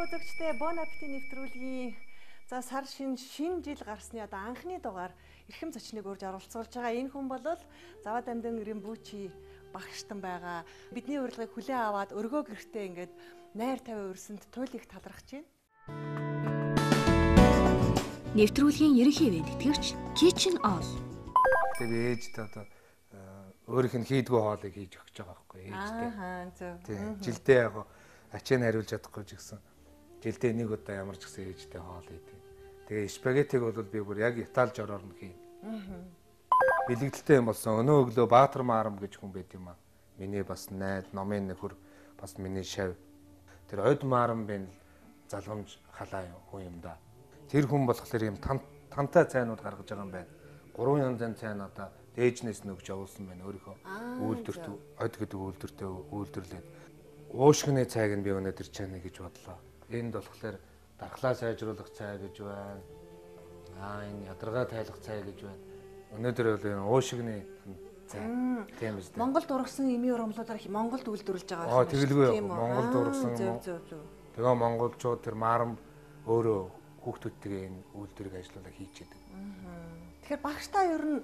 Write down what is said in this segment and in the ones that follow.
Үзэгчдээ Bon Appetit нэвтрүүлгийн за сар шин шинэ жил гарсны одоо анхны дугаар эрхэм зочныг урьж оролцуулж байгаа. Энэ хүн бол Заваа Дамдин Ринбүчи багштан байгаа. Бидний урилгыг хүлээн аваад өргөө гэртээ ингээд найр тавиа өрсөнд туйлыг талархаж байна. Нэвтрүүлгийн ерөнхий ивээн тэтгэгч Kitchen All. Тэгээ ээжтэй одоо өөрийнх нь хийдгүү хоолыг хийж өгч байгаа байхгүй ээжтэй. Аа зөв. Тийм. Жилдээ яг ачаа нь хариулж чадахгүй ч гэсэн жилдээ нэг удаа ямар ч гэсэн ээжтэй хоол хийдэг. Тэгээ спагеттиг бол би бүр яг Итали жороор нь хийнэ. Бэлэгдэлтэй юм болсон. Өнөө өглөө Баатар Маарам гэж хүн байт юм аа. Миний бас найд, номын нөхөр, бас миний шав. Тэр Од Маарам бин залгамж халаа хүн юм да. Тэр хүн болохоор юм тантай цайнууд гаргаж байгаа юм байна. 3 янзын цай надаа дээжнээс нь өгч явуулсан байна өөрийнхөө үйлдвэрт Од гэдэг үйлдвэртээ үйлдвэрлээд. Уушгины цайг нь би өнөөдөр чана гэж бодлоо. Энд болохоор дархлаа сайжруулах цай гэж байна. Аа энэ ядаргаа тайлах цай гэж байна. Өнөөдөр бол энэ уушгины цай тийм үстэй. Монголд ургасан эмийн ургамлуудаар Монголд үйлдвэрлэж байгаа юм. Тэгэлгүй Монголд ургасан юм уу? Зөв зөв. Тэгээ монголчууд тэр Маарам өөрөө хүүхдүүдтэйгээ энэ үйлдвэрийг ажиллуулаа хийж яадаг. Тэгэхээр багш та ер нь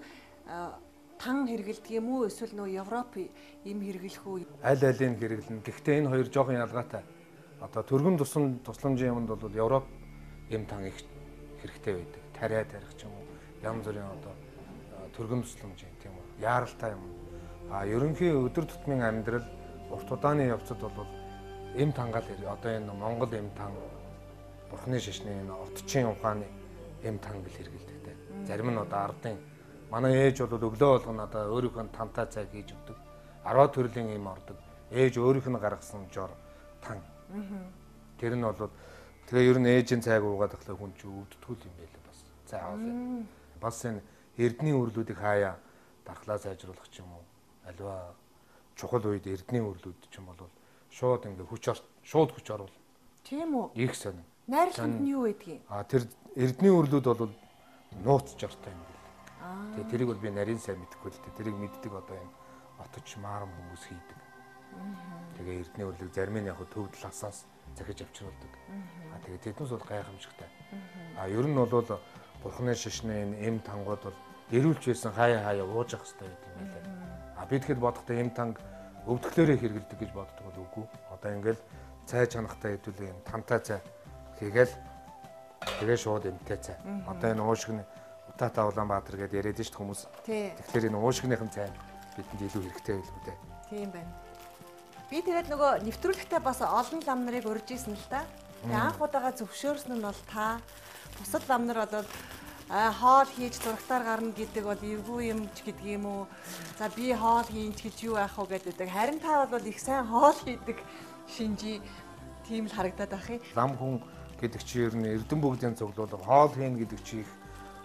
тан хэрэгэлдэг юм уу эсвэл нөө Европ эм хэрэглэх үү? Аль алийг хэрэглэнэ. Гэхдээ энэ хоёр жоохон ялгаатай. Одоо төргөн тусламжийн юмд бол Европ эм тан их хэрэгтэй байдаг. Тариа тарих ч юм уу, янз бүрийн одоо төргөн тусламжийн тийм үү, яаралтай юм. А ерөнхий өдөр тутмын амьдрал урт удааны явцад бол эм тангаал одоо энэ Монгол эм тан бурхны шашны энэ отчийн ухааны эм тан гэл хэрэгэлдэг. Зарим нь одоо ардын манай ээж бол өглөө болгоно одоо өөрийнх нь тантай цай хийж өгдөг. 10 төрлийн эм ордог. Ээж өөрийнх нь гаргасан жор тан. Тэр нь бол тэгээ ер нь ээжийн цайг уугаад ахлаа хүн чи өвддгүүл юм байлаа бас. Цай хоол. Бас энэ эрдний үрлүүдийг хаяа дархлаа сайжруулах ч юм уу. Аливаа чухал үед эрдний үрлүүд ч юм бол шууд ингээ шууд хүч оруул. Тийм үү? Их сонин. Найрлалт нь юу байдгийг? А тэр эрдний үрлүүд бол нууц жортой юм бэл. Тэгээ тэрийг бол би нарийн сайн мэдэхгүй л дээ. Тэрийг мэддэг одоо энэ отож маарам хүмүүс хийдэг. Тэгээ эрдний үрлэг зарим нь яг төв талаасаас захиж авчруулдаг. А тэгээ тэднээс бол гайхамшигтай. А ер нь бол бурхны шашны энэ эм тангууд бол эрүүлж байсан хаяа хаяа ууж явах хэрэгтэй байт юм байлаа. А би тэгэхэд бодохдоо эм танг өвдөхлөөрөө хэрэгэлдэг гэж боддог бол үгүй. Одоо ингээл цай чанахтай хэдүүлээ юм тантай цай хийгээл тэгээ шууд эмтэй цай. Одоо энэ уушгины Утаатай Улаанбаатар гэдээ яриад шүү дээ хүмүүс. Тэгэхээр энэ уушгиныхан цай бидэнд илүү хэрэгтэй байлгүй дээ. Тийм байна. Би тэгээд нөгөө нэвтрүүлэгтээ бас олон лам нарыг урьж исэн л та. Тэгээ анх удаага зөвшөөрсөн нь бол та. Бусад лам нар бол хоол хийж зурагтаар гарна гэдэг бол эвгүй юм ч гэдэг юм уу. За би хоол хийн ч гэж юу яах вэ гэдэг. Харин та бол их сайн хоол хийдэг шинжий тийм л харагдаад байх юм. Лам хүн гэдэг чи ер нь эрдэм бүгдийн цуглуулга хоол хийн гэдэг чи их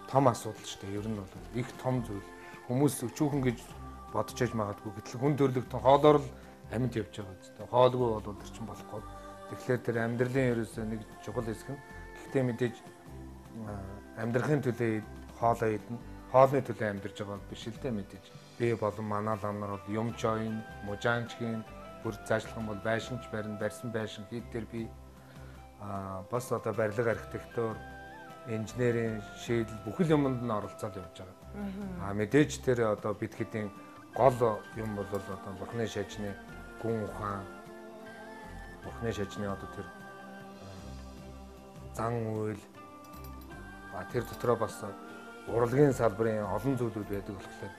том асуудал шүү дээ. Ер нь бол их том зүйл. Хүмүүс өчүүхэн гэж бодож яж магадгүй. Гэтэл хүн төрлөختөн хоолоор л амьд явж байгаа үстэй. Хоолгүй бол тэр чинь болохгүй. Тэгэхээр тэр амьдралын ерөөсөө нэг чухал хэсэг нь. Гэхдээ мэдээж амьдрахын төлөө хоолоо идэнэ. Хоолны төлөө амьдарч байгаа бол биш л дээ мэдээж. Би болон манай лам нар бол юм чойн, мужаанч хийн, бүр заашлах юм бол байшинч барина, барьсан байшин хийд дээр би бас одоо барилга архитектур, инженерийн шийдэл бүхэл юмд нь оролцоод явж байгаа. А мэдээж тэр одоо бид хэдийн гол юм бол одоо бурхны шажны гүн ухаан, бурхны шажны одоо тэр зан үйл, тэр дотроо бас урлагийн салбарын олон зүйлүүд байдаг болохоор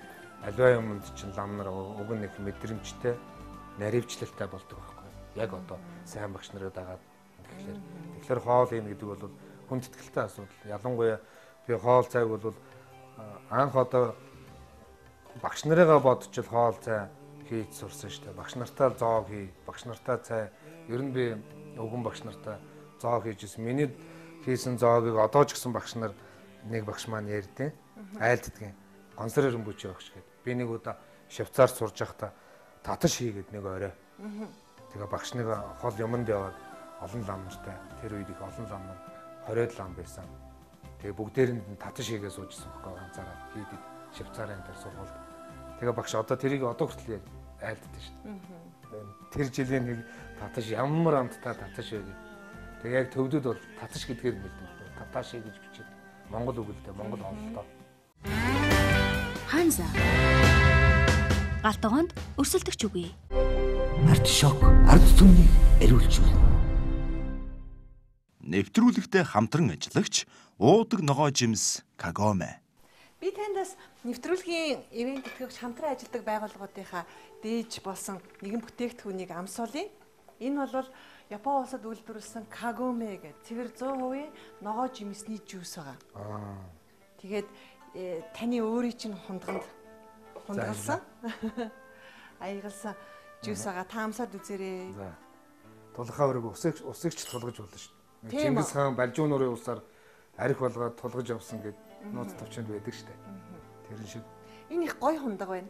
аливаа юмд чинь лам нар уг нь их мэдрэмжтэй, наривчлалтай болдог байхгүй. Яг одоо сайн багш нарыг дагаад тэгэхээр хоол ийн гэдэг бол хүн тэтгэлтэй асуудал. Ялангуяа би хоол цайг бол анх одоо багш нарыгаа бодчил хоол цай хийж сурсан шүү дээ. Багш нартаа зоог хий, багш нартаа цай. Ер нь би өвгөн багш нартаа зоог хийжсэн. Миний хийсэн зоогийг одоо ч гэсэн багш нар нэг багш маань ярьдیں۔ Айлддгийн. Гонсор Ринбүчи багш гэдэг. Би нэг удаа Швейцарт сурж байхдаа таташ хийгээд нэг орой. Тэгээ багш нэг хол юмд яваад олон лам нартай. Тэр үед их олон лам нар 20 лам байсан. Тэгээ бүгдээрэнд нь таташ хийгээ суужсэн байхгүй ганцаараа хийдэг Швейцарын тэр сургуульд. Тэгээ багш одоо тэрийг одоо хүртэл айлддаг шүү дээ. Тэр жилийн нэг таташ ямар амттай таташ вэ гэдэг. Тэгээ яг төвдөд бол таташ гэдгээр хэлдэг. Таташи гэж бичээд Монгол үг л дээ, Монгол онолтой. Ханза. Гал тогоонд өрсөлдөгч үгүй. Артишок ард түмнийг эрүүлжүүлнэ. Нэвтрүүлэгтээ хамтран ажиллагч уудаг ногоо жимс Кагоме. Би танд бас нэвтрүүлгийн ивент тэтгэгч хамтран ажилладаг байгууллагуудынхаа дээж болсон нэгэн бүтээгдэхүүнийг амсуулъя. Энэ бол Япон улсад үйлдвэрлэсэн Кагоме гэх цэвэр 100% ногоо жимсний жуус байгаа. Тэгээд таны өөрийн чинь хундганд хундагалсан. Аягалсан жуус байгаа. Та амсаад үзээрэй. За. Тулхаа өрөг усыг ч тулгаж болно шүү дээ. Чингис хаан Балжуу нуурын усаар арх болгоод тулгаж явсан гэд нууц товчонд байдаг шүү дээ. Тэрэн шиг. Энэ их гоё хундаг байна.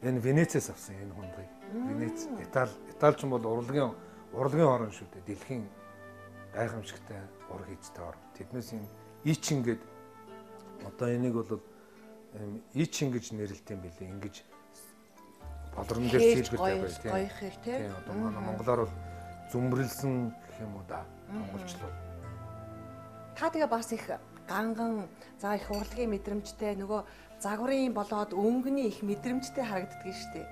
Энэ Венецээс авсан энэ хундгийг. Венец, Итали ч бол урлагийн орн шүү дээ. Дэлхийн гайхамшигтай ураг хийцтэй орн. Тэднээс юм Ичин гэд одоо энийг бол Ичин гэж нэрлэдэг юм билээ. Ингэж болорн дээр сэлбэртэй байх тийм. Гоёх их тийм. Одоо манай монголоор бол зүмэрлсэн гэх юм уу да. Монголчлол. Та тэгээ бас их ганган за их урлагийн мэдрэмжтэй нөгөө загварын болоод өнгөний их мэдрэмжтэй харагддаг шүү дээ.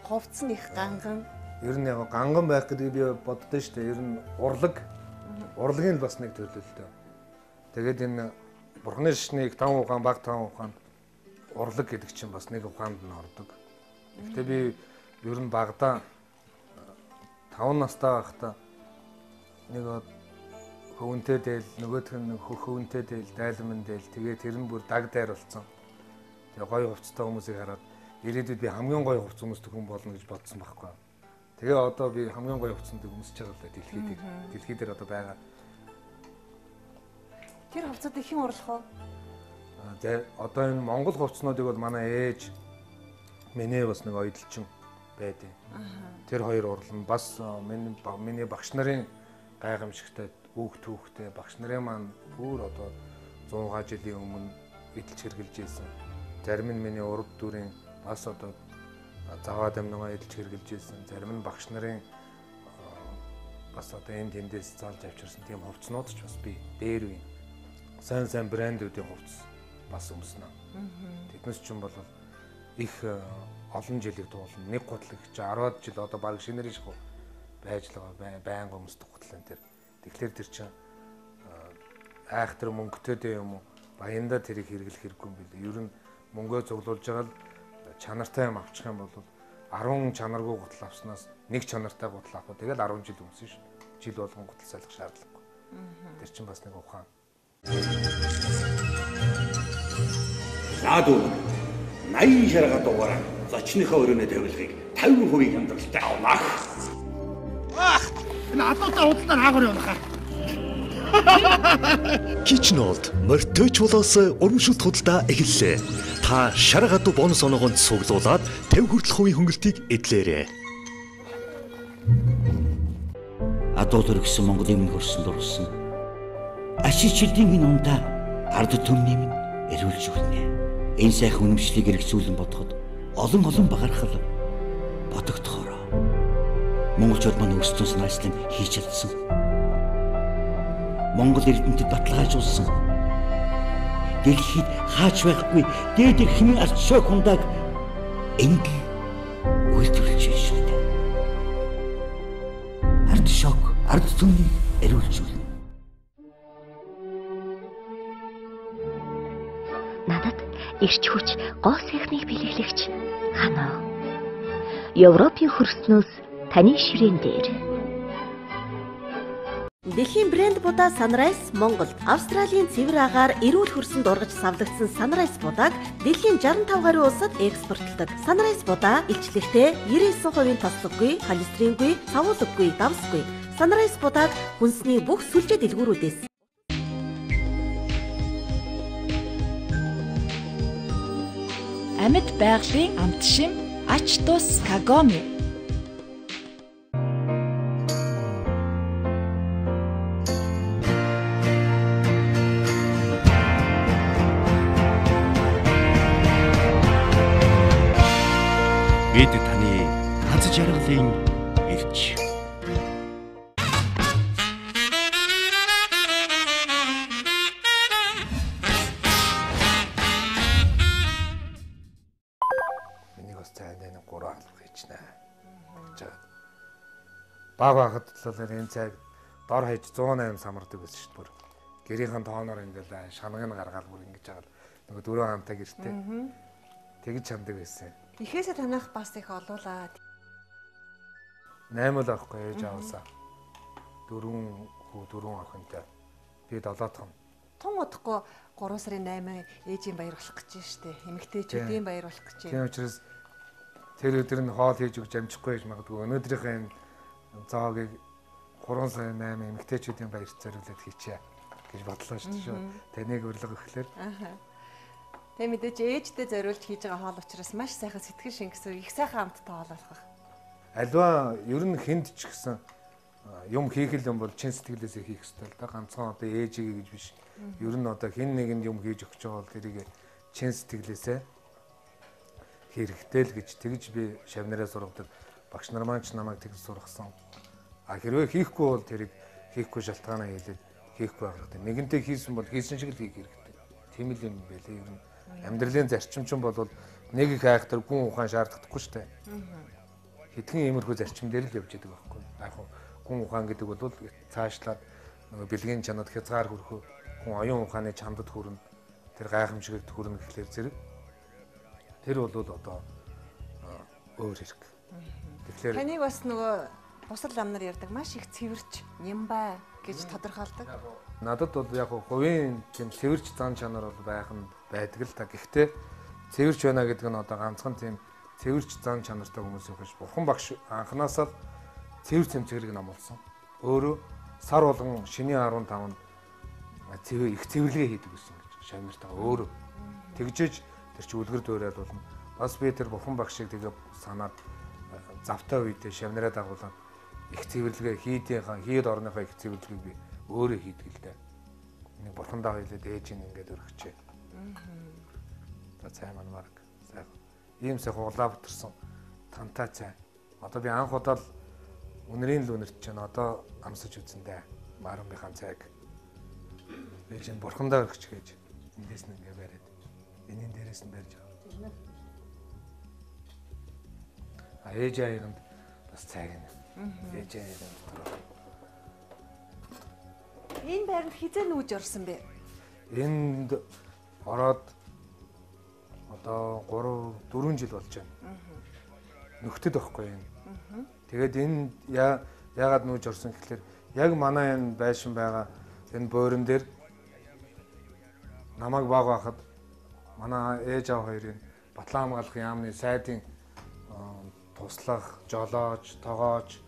Хувцс нь их ганган. Ер нь яг ганган байх гэдгийг би боддоо шүү дээ. Ер нь урлагийн л бас нэг төлөлтөө. Тэгээд энэ Бурхны шашныг 5 ухаан, баг 5 ухаанд урлаг гэдэг чинь бас нэг ухаанд нь ордог. Гэхдээ би ер нь багадаа 5 настай байхдаа нэг хөвөнтэй дээл, нөгөөх нь хөвөнтэй дээл, дайлман дээл, тэгээ тэр нь бүр даг дайр болсон. Тэгээ гоё хувцастай хүмүүсийг хараад ирээдүйд би хамгийн гоё хувцас өмсдөг хүн болно гэж бодсон байхгүй. Тэгээ одоо би хамгийн гоё хувцсанд өмсөж байгаа л да дэлхий дээр. Дэлхий дээр одоо байгаа. Тэр хувцсыг хэн урлах вэ? Тэгээ одоо энэ Монгол хувцснуудыг бол манай ээж миний бас нэг оёдолчин байдیں۔ Тэр хоёр урлан бас миний багш нарын гайхамшигтай үүх түүхтэй багш нарын маань бүр одоо 100 жилийн өмнө эдэлж хэрглэж ийсэн. Зарим нь миний урд дүрийн бас одоо заваа дамнгаа эдэлж хэрглэж ийсэн. Зарим нь багш нарын бас одоо энэ тэндээс заалж авчирсан тийм хувцснууд ч бас би дээр үе. Сайн брэндүүдийн хувцс бас өмснө. Тэднээс ч юм бол их олон жилийг туулна. Нэг гутал их чи 10 жил одоо баг шинээр ших байж л байгаа байнга өмсдөг гутал энэ төр. Тэгэхээр тэр чинь айхтар мөнгөтэй юм уу? Баяндаа тэрийг хэрэглэх хэрэггүй юм билээ. Ер нь мөнгөө цуглуулж байгаа л чанартай юм авчих юм бол 10 чанаргүй гутал авснаас нэг чанартай гутал авах. Тэгэл 10 жил өмсөн шүү. Жил болгон гутал салах шаардлагагүй. Тэр чинь бас нэг ухаан. Лаад үг 80 шарга дугаараа зочныхоо өрөөний тавилгыг 50% хямдралтай авнаа. Ах, энэ адуутай худалдаар хаагур явах хаа. Kitchen Old морьтой чулаас урамшуулт худалдаа эхэллээ. Та шар гадуу бонус оноогонд цуглуулад 50 хүртэлх хувийн хөнгөлтийг эдлээрэй. Адуу төрөгсөн Монголын минь хөрсөн дурсан. Ашиг чилдийн минь ундаа ард түмний минь эрүүлжүүлнэ. Энэ сайхан үнэмшлийг эргэцүүлэн бодоход олон олон багархал бодогдохороо. Монголчууд маань өөрсдөө санаачлан хийж чадсан. Монгол эрдэмтэд баталгаажуулсан. Дэлхийд хаач байхгүй дээд эрхмийн артишок хундааг энд л үйлдвэрлэж байна шүү дээ. Артишок ард түмнийг эрүүлжүүлнэ. Надад эрч хүч, гоо сайхныг бэлэглэгч ханаа. Европын хөрснөөс таны ширээн дээр. Дэлхийн брэнд будаа Sunrise Монголд Австралийн цэвэр агаар эрүүл хөрсөнд ургаж савлагдсан Sunrise будааг дэлхийн 65 гаруй улсад экспортлдог. Sunrise будаа илчлэгтэй 99% тослоггүй, холестерингүй, савуулгагүй, давсгүй. Sunrise будааг хүнсний бүх сүлжээ дэлгүүрүүдээс Амьд байгалийн амт шим ач тус Кагоми. Бид таны аз жаргалын элч. бас цайнд нэг 3 алба хийчнэ гэж байгаа. Баг байхад л энэ цайг дор хаяж 108 самардаг байсан шүү дээ бүр. Гэрийнхэн тооноор ингээл шанаг нь гаргаал бүр ингэж байгаа л нөгөө дөрөв хамтаа гэртээ. Тэгж чамдаг байсан. Ихээсээ танах бас их олуулаа. 8 л авахгүй ээж аваасаа. 4 хүү 4 охинтой. Би 7 дахь. Тун удахгүй 3 сарын 8 ээжийн баяр болох гэж штэ. Эмэгтэйчүүдийн баяр болох гэж. Тийм учраас тэр өдөр нь хоол хийж өгч амжихгүй гэж магадгүй. Өнөөдрийнхээ энэ зоогийг 3 сарын 8 эмэгтэйчүүдийн баярт зориулаад хийчээ гэж бодлоо шүү дээ. Таныг урилга өгөхлөөр. Аа. Тэгээ мэдээж ээждээ зориулж хийж байгаа хоол учраас маш сайхан сэтгэл шингэсэн их сайхан амттай хоол болох байх. Альва ер нь хүнд ч гэсэн юм хийх л юм бол чин сэтгэлээсээ хийх ёстой л да. Ганцхан одоо ээжигээ гэж биш. Ер нь одоо хэн нэгэнд юм хийж өгч байгаа бол тэрийг чин сэтгэлээсээ хэрэгтэй л гэж тэгж би шавнараа сургадаг. Багш нар маань ч намайг тэгж сургасан. А хэрвээ хийхгүй бол тэрийг хийхгүй шалтгаанаа хэлээд хийхгүй байх хэрэгтэй. Нэгэнтээ хийсэн бол хийсэн шиг л хийх хэрэгтэй. Тийм л юм байлээ. Ер нь амьдралын зарчим ч бол нэг их айхтар гүн ухаан шаардлагагүй шүү дээ. Хэдхэн иймэрхүү зарчим дээр л явж идэг байхгүй. Яг гүн ухаан гэдэг бол цаашлаад нөгөө бэлгийн чанад хязгаар хүрхөө хүн оюун ухааны чандад хүрнэ. Тэр гайхамшигт хүрнэ гэхлээр зэрэг тэр бол одоо өөр хэрэг. Тэгэхээр таныг бас нөгөө бусад лам нар ярьдаг маш их цэвэрч нямбай гэж тодорхойлдог. Надад бол яг хувийн тийм цэвэрч зан чанар бол байх нь байдаг л та. Гэхдээ цэвэрч байна гэдэг нь одоо ганцхан тийм цэвэрч зан чанартай хүмүүс юм биш. Бурхан багш анханасаа л цэвэр цэмцгэрийг номлосон. Өөрөө сар болгон шинийн 15-нд цэвэр их цэвэрлэгээ хийдэг гэсэн гэж шавнартаа өөрөө. Тэгжээж тэр чи үлгэр дуурайл болно. Бас би тэр бурхан багшийг тэгээ санаад завтай үедээ шавнараа дагуулад их цэвэрлэгээ хийдийнхаа хийд орныхоо их цэвэрлэгийг би өөрөө хийдэг л дээ. Нэг бурхандаа хэлээд ээж нь ингээд өргөчээ. За цай маань баг сайхан. Ийм сайхан Улаанбаатарсан тантай цай. Одоо би анх удаа л үнэрийн л үнэрт чинь одоо амсаж үзэн дээ. Марунбийнхаа цайг. Ээж нь бурхандаа өргөч гэж эндээс нь ингээд бариад. Энийн дээрээс нь барьж байгаа. А ээж аяганд бас цайг нь. Ээж аяганд дотор. Энэ байранд хизээ нүүж орсон бэ? Энд ороод одоо 3 4 жил болж байна. Нөхдөд байхгүй энэ. Тэгээд энэ яагаад нүүж орсон гэхлээр яг манай энэ байшин байгаа энэ буурин дээр намайг баг байхад манай ээж аав хоёрын Батлан хамгаалах яамны сайдын туслах, жолоож, тогоож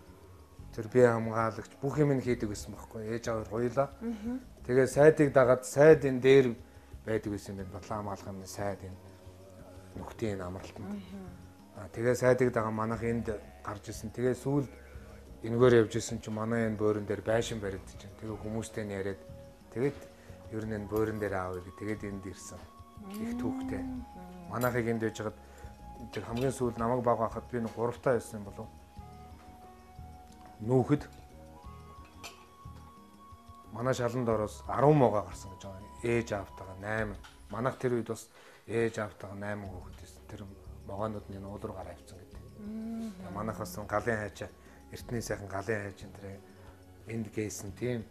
тэр бие хамгаалагч бүх юм нь хийдэг байсан байхгүй. Ээж аав хоёр хоёулаа. Тэгээ сайдыг дагаад сайдын дээр байдаг байсан юм байна. Батлан хамгаалах яамны сайд энэ нөхдийн амралтанд. Тэгээ сайдыг дагаа манайх энд гарч исэн. Тэгээ сүүлд энэгээр явж исэн чинь манай энэ буурин дээр байшин баригдаж чинь. Тэгээ хүмүүстэй нь яриад тэгээд ер нь энэ буурин дээр аавъя гэ. Тэгээд энд ирсэн. Их түүхтэй. Манайхыг энд байж хагаад тэр хамгийн сүүлд намайг баг байхад би нэг 3 таа байсан юм болов. Нүүхэд манай шалан доороос 10 муугаа гарсан гэж байгаа. Ээж аавтайгаа 8. Манайх тэр үед бас ээж аавтайгаа 8 хүүхэд байсан. Тэр могоонууд нь уул руу гараа авцсан гэдэг. Манайх бас галын хайчаа эртний сайхан галын хайч энэ тэр энд гээсэн тийм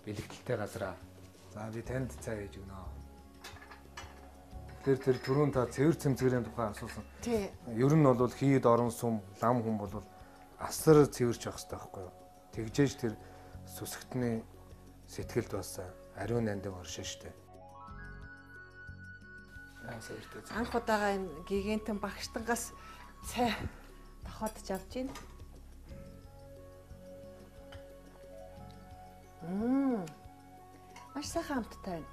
бэлэгдэлтэй газраа. За би танд цай хийж өгнө. Тэгэхээр тэр түрүүн та цэвэр цэмцгэрийн тухай асуусан. Тий. Ер нь бол хийд орон сүм лам хүн бол асар цэвэрч явах хэрэгтэй байхгүй юу? Тэгжээж тэр сүсгтний сэтгэлд бас ариун нандин оршин штэ. Анх удаага энэ гигантэн багштангаас цай тохиодож авч байна. Маш сайхан амттай байна.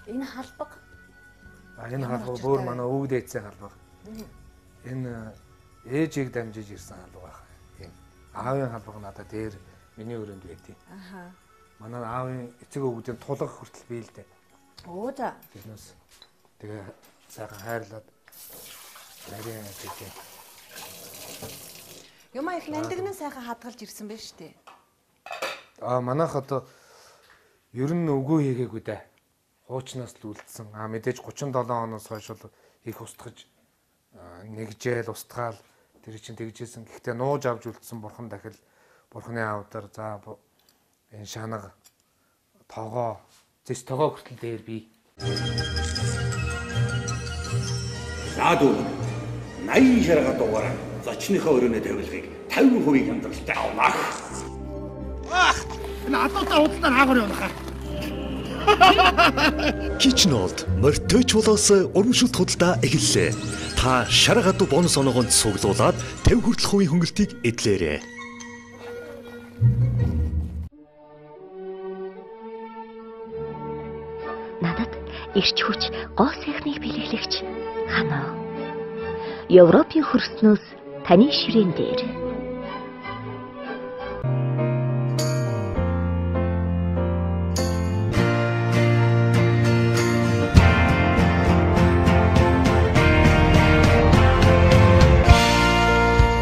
Энэ халбаг. Энэ халбаг бүр манай өвөг дээдсийн халбаг. Энэ ээжийг дамжиж ирсэн халбаг байх. Энэ аавын халбаг надад дээр миний өрөөнд байдیں۔ Аха. Манай аавын эцэг өвгүүдийн тулгах хүртэл бий л дээ. Оо за. Тэрнээс тэгээ сайхан хайрлаад нарийн ажиг. Юмаа их нандинан сайхан хадгалж ирсэн байх шүү дээ. Манайх одоо ер нь үгүй хийгээгүй дээ. Хуучнаас л үлдсэн. А мэдээж 37 оноос хойш бол их устгаж нэгжээл устгаал тэр чинь тэгжсэн. Гэхдээ нууж авч үлдсэн бурхан дахил бурханы авдар за энэ шанага тогоо зэс тогоо хүртэл дээр бий. Лаад 80 шарга дугаараа зочныхоо өрөөний тавилгыг 50% хямдралтай авна. Ах, энэ адуутай худалдаар хаагур явах хаа. Kitchen Old морьтой чулуус урамшуулт худалдаа эхэллээ. Та шар гадуу бонус оноогонд цуглуулад 50 хүртэлх хувийн хөнгөлтийг эдлээрэй. Надад эрч хүч, гоо сайхныг бэлэглэгч ханаа. Европын хөрснөөс таны ширээн дээр.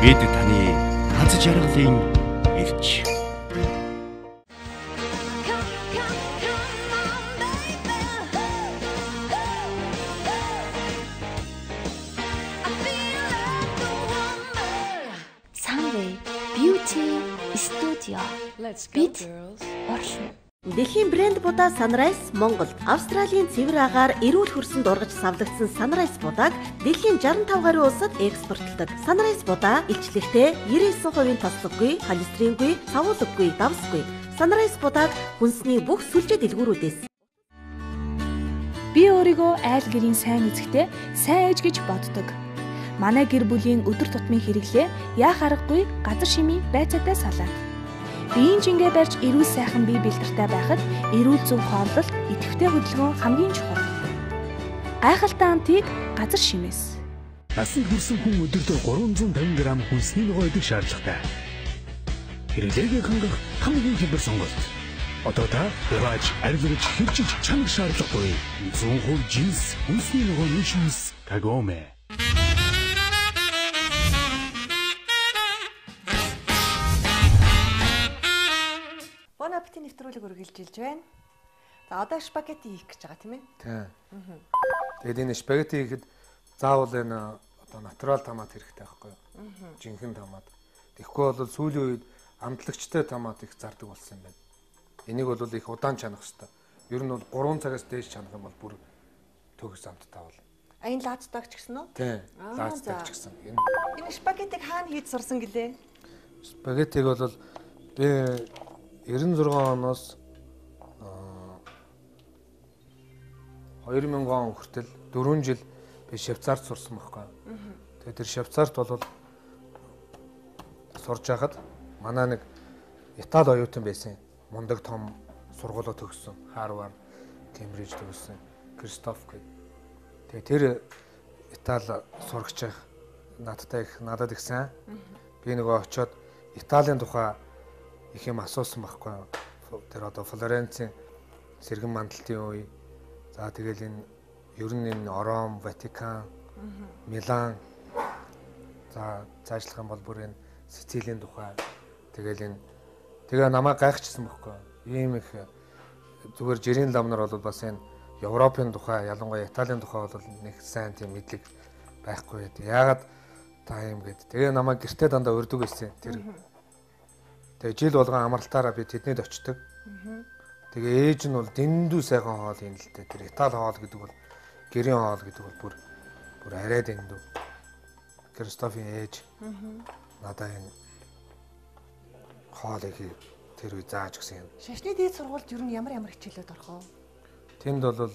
Бид таны аз жаргалын элч. Sunway Beauty Studio. Бид орлоо. Дэлхийн брэнд будаа Sunrise Монголд Австралийн цэвэр агаар эрүүл хөрсөнд ургаж савлагдсан Sunrise будааг дэлхийн 65 гаруй улсад экспортлдог. Sunrise будаа илчлэгтэй 99% тослоггүй, холестерингүй, савуулгагүй, давсгүй. Sunrise будааг хүнсний бүх сүлжээ дэлгүүрүүдээс. Би өөрийгөө айл гэрийн сайн эзэгтэй, сайн ээж гэж боддог. Манай гэр бүлийн өдөр тутмын хэрэглээ яах аргагүй газар шимийн байцаатай салаат. Биеийн жингээ барьж эрүүл сайхан бие бэлтэртэй байхад эрүүл зөв хооллолт, идэвхтэй хөдөлгөөн хамгийн чухал. Гайхалтай амтыг газар шимээс. Насанд хүрсэн хүн өдөртөө 350 г хүнсний ногоо идэх шаардлагатай. Хэрэглээгээ хангах хамгийн хямдар сонголт. Одоо та угааж, арилгаж, хэрчиж чанах шаардлагагүй. 100% жинс хүнсний ногооны шүүс Кагоме. Bon Appetit нэвтрүүлэг үргэлжилж байна. За одоо спагетти хийх гэж байгаа тийм ээ? Тийм. Тэгээд энэ спагетти хийхэд заавал энэ одоо натурал томат хэрэгтэй байхгүй юу? Жинхэнэ томат. Тэгэхгүй бол сүүлийн үед амтлагчтай томат их зардаг болсон юм байна. Энийг бол их удаан чанах хэрэгтэй. Ер нь бол 3 цагаас дээш чанах юм бол бүр төгс амттай бол. А энэ лаацдаг ч гэсэн үү? Тийм. Лаацдаг ч гэсэн. Энэ спагеттиг хаана хийж сурсан гэлээ? Спагеттиг бол би 96 оноос 2000 он хүртэл 4 жил би Швейцарт сурсан байхгүй. Тэгээд тэр Швейцарт бол сурж байхад манай нэг Итали оюутан байсан. Мундаг том сургуулиуд төгссөн. Харвард, Кембриж төгссөн. Кристоф гэдэг. Тэгээд тэр Итали сурагч их надтай их надад их сайн. Би нөгөө очиод Италийн тухай их юм асуусан байхгүй. Тэр одоо Флоренцийн сэргэн мандалтын үе. За тэгэл энэ ер нь энэ Ром, Ватикан, Милан. За цаашлах юм бол бүр энэ Сицилийн тухай. Тэгэл энэ тэгээ намайг гайхчихсан байхгүй. Ийм их зүгээр жирийн лам нар бол бас энэ Европын тухай, ялангуяа Италийн тухай бол нэг сайн тийм мэдлэг байхгүй байд. Яагаад та юм гээд. Тэгээ намайг гэртээ дандаа урьдаг байсан. Тэр тэгээ жил болгон амралтаараа би тэднийд очдог. Тэгээ ээж нь бол дэндүү сайхан хоол юм л дээ. Тэр Итали хоол гэдэг бол гэрийн хоол гэдэг бол бүр арай дэндүү. Кристофийн ээж надаа энэ хоолыг тэр үе зааж өгсөн юм. Шашны дээд сургуульд ер нь ямар ямар хичээлүүд орох вэ? Тэнд бол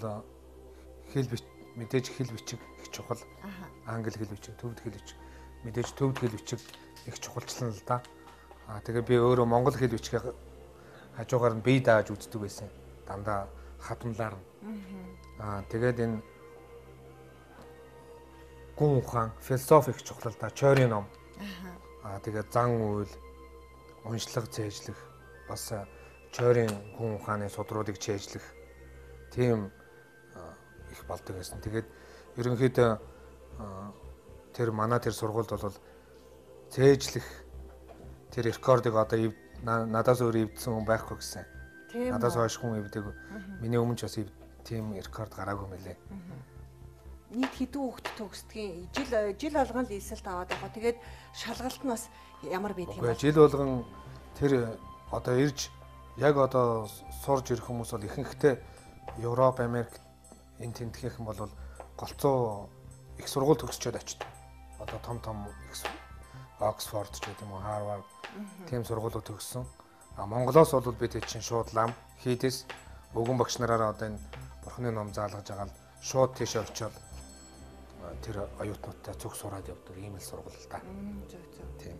хэл мэдээж хэл бичиг их чухал. Англи хэл бичиг, төвд хэл бичиг, мэдээж төвд хэл бичиг их чухалчлан л да. Аа тэгээ би өөрөө монгол хэл бичгийг хажуугаар нь бие дааж үздэг байсан. Дандаа хадамлаар нь. Аа тэгээд энэ гүн ухаан, философи их чухал л да. Чойрын ном. Аа тэгээд зан үйл, уншлага цээжлэх, бас чойрын гүн ухааны судруудыг цээжлэх тийм их болдог байсан. Тэгээд ерөнхийдөө тэр манай тэр сургуульд бол цээжлэх тэр рекордыг одоо надаас өөр эвдсэн хүн байхгүй гэсэн. Надаас хойш хүн эвдэг. Миний өмнө ч бас Тийм рекорд гараагүй мөлий. Нийт хэдэн хүүхэд төгсдгийн жил болгон л элсэлт аваад байгаа. Тэгээд шалгалт нь бас ямар байдаг юм бэ? Жил болгон тэр одоо ирж яг одоо сурж ирэх хүмүүс бол ихэнхдээ Европ, Америк энэ тентхийнхэн бол голцоо их сургууль төгсчөөд очдог. Одоо том том Оксфорд ч гэдэг юм уу, Харвард тийм сургуулиуд төгссөн. А Монголоос бол бид чинь шууд лам хийдэс өвгөн багш нараараа одоо энэ бурхны ном заалгаж байгаа л шууд тийшээ очиод тэр оюутнуудтай цуг сураад явдаг ийм л сургууль л да. Зөв зөв. Тийм.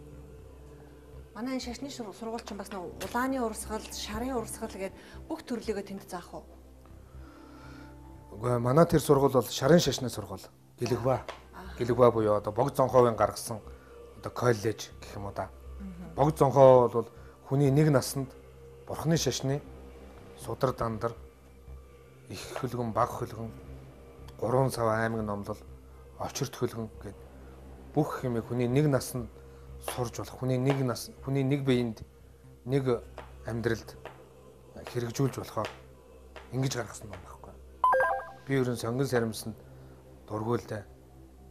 Манай энэ шашны сургууль чинь бас нэг улааны урсгал, шарын урсгал гээд бүх төрлийгөө тэнд заах уу? Үгүй, манай тэр сургууль бол шарын шашны сургууль. Гэлэгва. Гэлэгва буюу одоо Богд Зонхоовын гаргасан одоо коллеж гэх юм уу да. Богд Зонхоо бол хүний нэг насанд бурхны шашны судар дандар, их хөлгөн, баг хөлгөн, 3 сав аймаг номлол, очирт хөлгөн гэд бүх юмыг хүний нэг насанд сурж болох, хүний нэг нас, хүний нэг биеинд, нэг амьдралд хэрэгжүүлж болохоор ингэж гаргасан юм байхгүй. Би ер нь сонгон саримсанд дургуйлдаа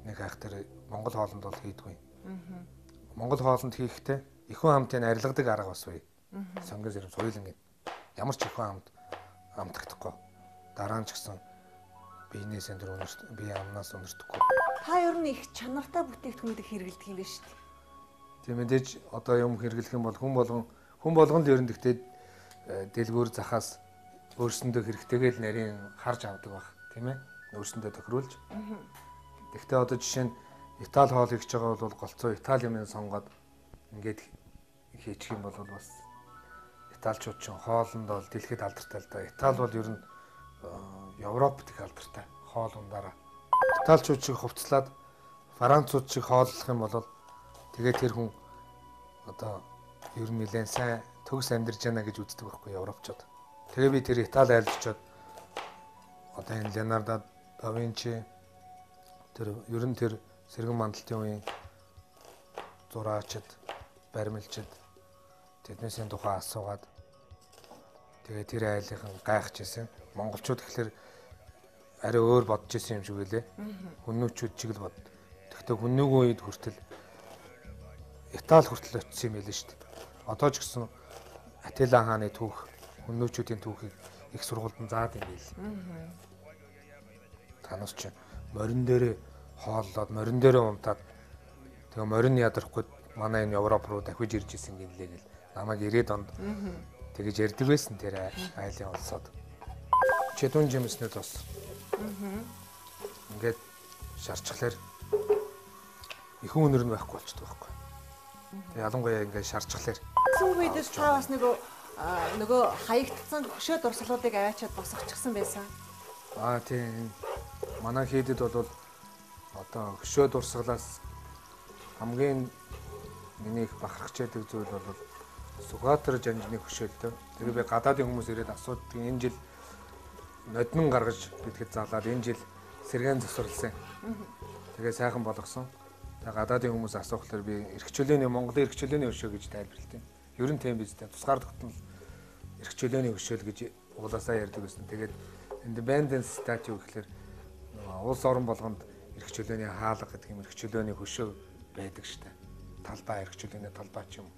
нэг айх тэр Монгол хоолнд бол хийдгүй. Монгол хоолнд хийхдээ ихүн хамтын арилгадаг арга бас бай. Сонгон саримс хоёуланг ямар ч ихүн хамт амтагдахгүй. Дараа нь ч гэсэн биенээс энэ өнөрт, бие амнаас өнөртөхгүй. Та ер нь их чанартай бүтээгдэхүүнүүдийг хэрэглэдэг юм байна шүү дээ. Тийм мэдээж одоо юм хэрэглэх юм бол хүн болгон л ер нь тэгтээ дэлгүүр захаас өөрсөндөө хэрэгтэйгээ л нарийн харж авдаг байх, тийм ээ. Өөрсөндөө тохируулж. Тэгтээ одоо жишээ нь Итали хоол хийж байгаа бол голцоо Итали юмыг сонгоод ингээд хийчих юм бол бас Италичууд чинь хоолнд бол дэлхийд алдартай л да. Итали бол ер нь Европт их алдартай хоол ундаараа. Италичууд шиг хувцлаад Францууд шиг хооллох юм бол тэгээд тэр хүн одоо ер нь нэлээд сайн төгс амьдарч байна гэж үздэг байхгүй европчууд. Тэгээ би тэр Итали айлчууд одоо энэ Леонардо да Винчи тэр ер нь тэр сэргэн мандалтын үеийн зураачд, баримлчид тэднээсийн тухай асуугаад тэгээ тэр айлынхан гайхаж ирсэн. Монголчууд гэхлээр арай өөр бодож исэн юм шиг байлээ. Хүннүүчүүд чиг л бод. Тэгэхдээ хүннүүгийн үед хүртэл Итали хүртэл очсон юм байлээ шүү дээ. Одоо ч гэсэн Атила хааны түүх, хүннүүчүүдийн түүхийг их сургуульд нь заадаг юм байл. Танаас чи морин дээрээ хооллоод, морин дээрээ унтаад тэгээ морин ядрахгүй манай энэ Европ руу дахиж ирж исэн гинлээ гэл намайг 90-ад онд тэгэж ярьдаг байсан тэр айлын улсууд. Чэдүн жимснүүд бас ингээд шарчхлаар ихэнх үнэр нь байхгүй болчдөг байхгүй. Тэгээ ялангуяа ингээд шарчхлаар. Сүүн үедээс та бас нөгөө хаягдсан хөшөө дурсгалуудыг аваачаад босгочихсон байсан. Аа тийм. Манай хийдэд бол одоо хөшөө дурсгалаас хамгийн миний их бахархаж байдаг зүйл бол Сүхбаатар жанжны хөшөөлтөө. Тэгээ би гадаадын хүмүүс ирээд асуудаг. Энэ жил ноднон гаргаж битгэд залаад энэ жил сэргээн завсарласан. Тэгээ сайхан болгосон. Тэгээ гадаадын хүмүүс асуухлаар би эрх чөлөөний Монголын эрх чөлөөний хөшөө гэж тайлбарлалт. Ер нь тийм биз дээ. Тусгаар тогтнол эрх чөлөөний хөшөөл гэж уулаасаа ярьдаг байсан. Тэгээд Independence Statue гэхлээр улс орон болгонд эрх чөлөөний хаалга гэдэг юм эрх чөлөөний хөшөө байдаг штэ. Талбай эрх чөлөөний талбай ч юм.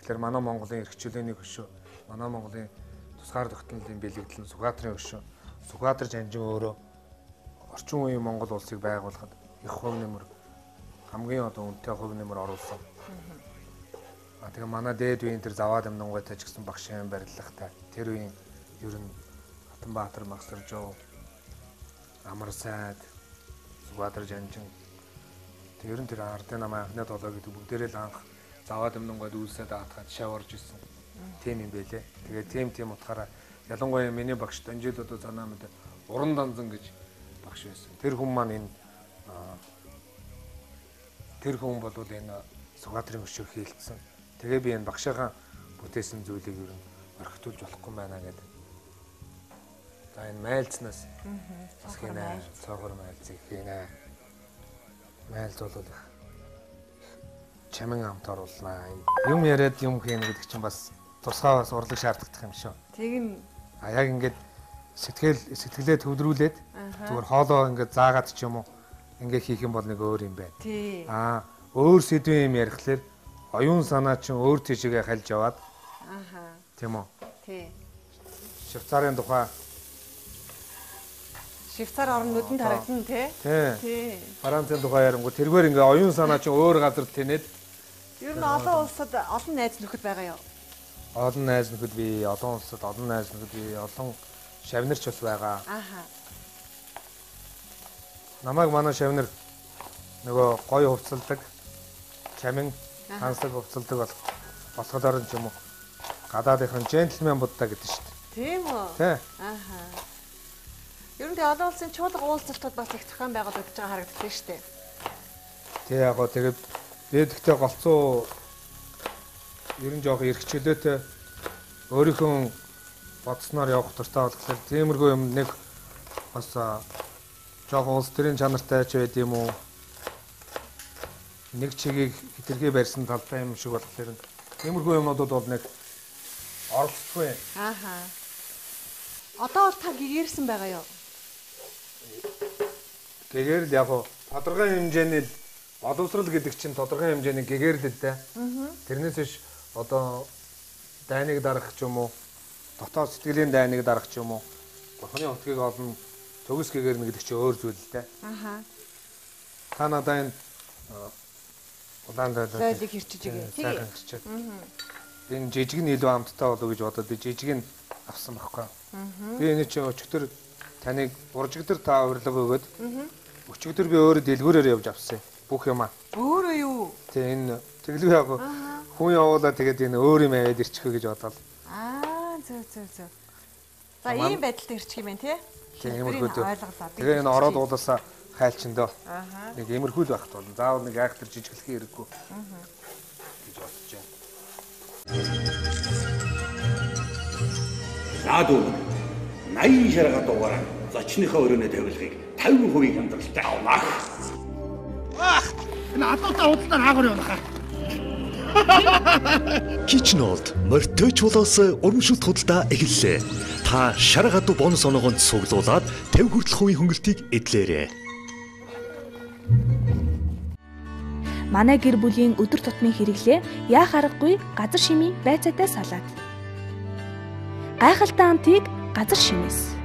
Тэгэхээр манай Монголын эрх чөлөөний хөшөө, манай Монголын тусгаар тогтнолын бэлэгдэл нь Сүхбаатарын хөшөө. Сүхбаатар жанжин өөрөө орчин үеийн Монгол улсыг байгуулахад их хувь нэмэр хамгийн одоо үнэтэй хувь нэмэр оруулсан. А тэгээ манай дээд үеийн тэр заваад амнангуйтай ч гэсэн багш юм барилгатай. Тэр үеийн ер нь Хатанбаатар Магсаржуу, Амар сайд, Сүхбаатар жанжин тэр ер нь тэр ардын намын анхны долоо гэдэг бүгдээрээ л анх заваад амнангуйд үйлсээ даатгаад шав орж исэн. Тийм юм байлээ. Тэгээ тийм утгаараа ялангуяа миний багш Данжил одоо занаа мэд уран данзан гэж багш байсан. Тэр хүн маань энэ тэр хүн бол энэ Сүхбаатарын хөшөө хийлдсэн. Тэгээ би энэ багшийнхаа бүтээсэн зүйлийг ер нь орхитуулж болохгүй байна гэдэг. За энэ майлцнаас бас хийнэ. Цоогор майлцыг хийнэ. Майлц бол их чамин амт оруулнаа. Юм яриад юм хийнэ гэдэг чинь бас тусгай бас урлаг шаардлагатай юм шүү. Тэгнь. А яг ингээд Сэтгэлээ төвлөрүүлээд зүгээр хоолоо ингээд заагаад ч юм уу ингээ хийх юм бол нэг өөр юм байна. Тий. Аа, өөр сэдвийн юм ярихлаар оюун санаа чинь өөр тийшээгээ хальж яваад. Аха. Тийм үү? Тий. Швейцарын тухай Швейцар орн нүдэнд харагдана тий. Тий. Францын тухай ярингуу тэргээр ингээ оюун санаа чинь өөр газар тэнэд. Ер нь олон улсад олон найз нөхөд байгаа юу? Олон найз нөхөд би, олон улсад олон найз нөхөд би, олон шавнарч бас байгаа. Аха. Намайг манай шавнар нөгөө гоё хувцалдаг, чамин хансаг хувцалдаг болохоор ч юм уу гадаадынхан джентльмен буддаа гэдэг шүү дээ. Тийм үү? Тий. Аха. Ер нь тэгээ олон улсын чуулга уулзалтууд бас их зохион байгуулагдаж байгаа харагддаг шүү дээ. Тий, яг гоо тэгээд би тэгтээ голцоо ер нь жоох эрх чөлөөтэй өөрийнхөө бодсноор явах дуртай болохоор тиймэрхүү юм нэг бас жоох улс төрийн чанартай ч байд юм уу, нэг чигийг хэтэрхий барьсан талтай юм шиг болохоор тиймэрхүү юмнуудад бол нэг оролцохгүй. Ааха. Одоо бол та гэгэрсэн байгаа юу? Гэгэрэл яг уу тодорхой хэмжээний боловсрал гэдэг чинь тодорхой хэмжээний гэгэрэл л дээ. Тэрнээс биш одоо дайныг дарах ч юм уу, дотоод сэтгэлийн дайныг дарах ч юм уу, бурхны утгыг олно, төгс гэгэрнэ гэдэг чинь өөр зүйл л дээ. Аха. Та надаа энэ улаан зойлыг хэрчиж өгье. Сайхан хэрчээд. Энэ жижиг нь илүү амттай болов гэж бодоод би жижиг нь авсан байхгүй. Би энэ чинь өчигдөр таныг буржигдөр та урилга өгөөд өчигдөр би өөрөө дэлгүүрээр явж авсан бүх юмаа. Өөрөө юу? Тэг энэ тэглүү яг хүн явуулаа тэгээд энэ өөр юм аваад ирчихэ гэж бодоод. Аа зөв зөв зөв. За ийм байдалд ирчих юм байна тий? Тийм иймэрхүү дээ. Ойлголоо. Тэгээ энэ ороод уулаасаа хайлчин дөө. Аа. Нэг иймэрхүү л байх тул. Заавал нэг айхтар жижиглэхээ хэрэггүй гэж бодож байна. Лаад өмнө 80 шарга дугаар зочныхоо өрөөний тавилгыг 50% хямдралтай авнаа. Ах, энэ адуутай худалдаар хаагур явна хаа. Kitchen Old морьтой чулуус урамшуулт худалдаа эхэллээ. Та шар гадуу бонус оноогонд цуглуулад 50 хүртэлх хувийн хөнгөлтийг эдлээрэй. Манай гэр бүлийн өдөр тутмын хэрэглээ яах аргагүй газар шимийн байцаатай салат. Гайхалтай амтыг газар шимээс.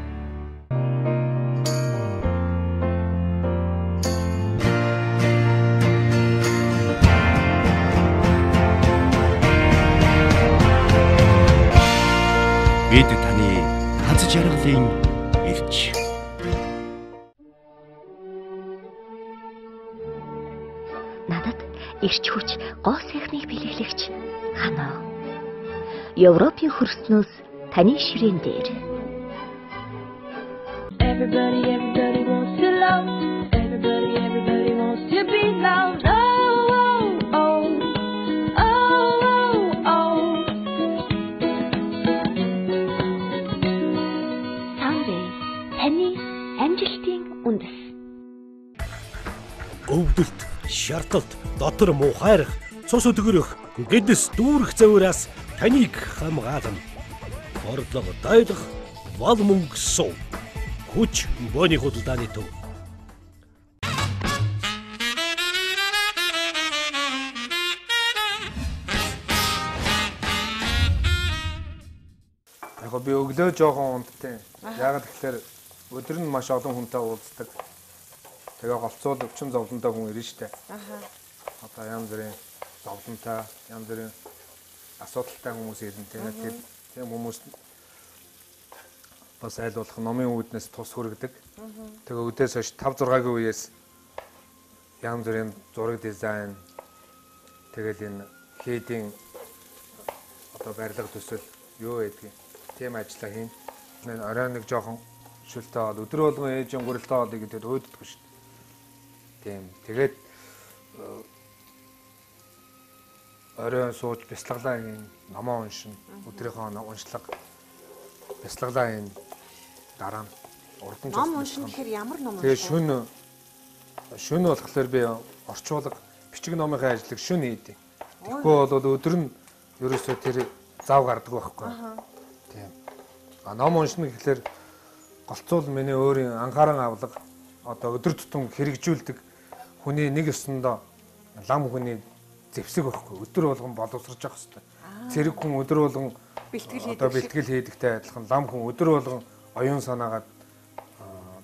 Бид таны аз жаргалын элч. Надад эрч хүч, гоо сайхныг бэлэглэгч ханаа. Европын хөрснөөс таны ширээн дээр. Everybody, everybody wants to love. Everybody, everybody wants to be loved. Oh, oh, oh. Oh, oh, oh. Sunday таны амжилтын үндэс. Өвдөлт, шарталт, дотор муухайрах, цус өдгөрөх, гэдэс дүүрэх завираас таныг хамгаална. Борлого дайлах, вал мөнгө суу. Хүч бооны худалдааны төв. Яг би өглөө жоохон унттай. Яагаад гэхээр өдөр нь маш олон хүнтэй уулздаг. Тэгээ голцоол өвчин зовлонтой хүн ирнэ штэ. Аха. Одоо янз бүрийн зовлонтой, янз бүрийн асуудалтай хүмүүс ирнэ. Тэгээд тийм хүмүүс бас айл болох номын үүднээс тус хүргэдэг. Тэгээ өдөөс хойш 5 6-гийн үеэс янз бүрийн зураг дизайн тэгэл энэ хийдийн одоо барилга төсөл юу байдгийг тийм ажиллаа хийн. Орой нэг жоохон шүлтэй бол өдөр болгон ээжийн гурилтай болъё гэдээд өөддөггүй шүү дээ. Тийм. Тэгээд оройн сууж бясалгалаа хийн, номоо уншина. Өдрийнхөө уншлага бясалгалаа хийн. Дараа нь урдан Ном уншина гэхээр ямар ном унших? Тэгээ шөнө болохоор би орчуулга бичиг номынхаа ажлыг шөнө хийдэг. Тэгэхгүй бол өдөр нь ерөөсөө тэр зав гардаг байхгүй. Тийм. А ном уншина гэхлээр Голцуул миний өөрийн анхааран авлага одоо өдөр тутам хэрэгжүүлдэг хүний нэг ёсондоо лам хүний зэвсэг байхгүй. Өдөр болгон боловсрож явах хэрэгтэй. Цэрэг хүн өдөр болгон бэлтгэл хийдэг. Одоо бэлтгэл хийдэгтэй адилхан лам хүн өдөр болгон оюун санаагаа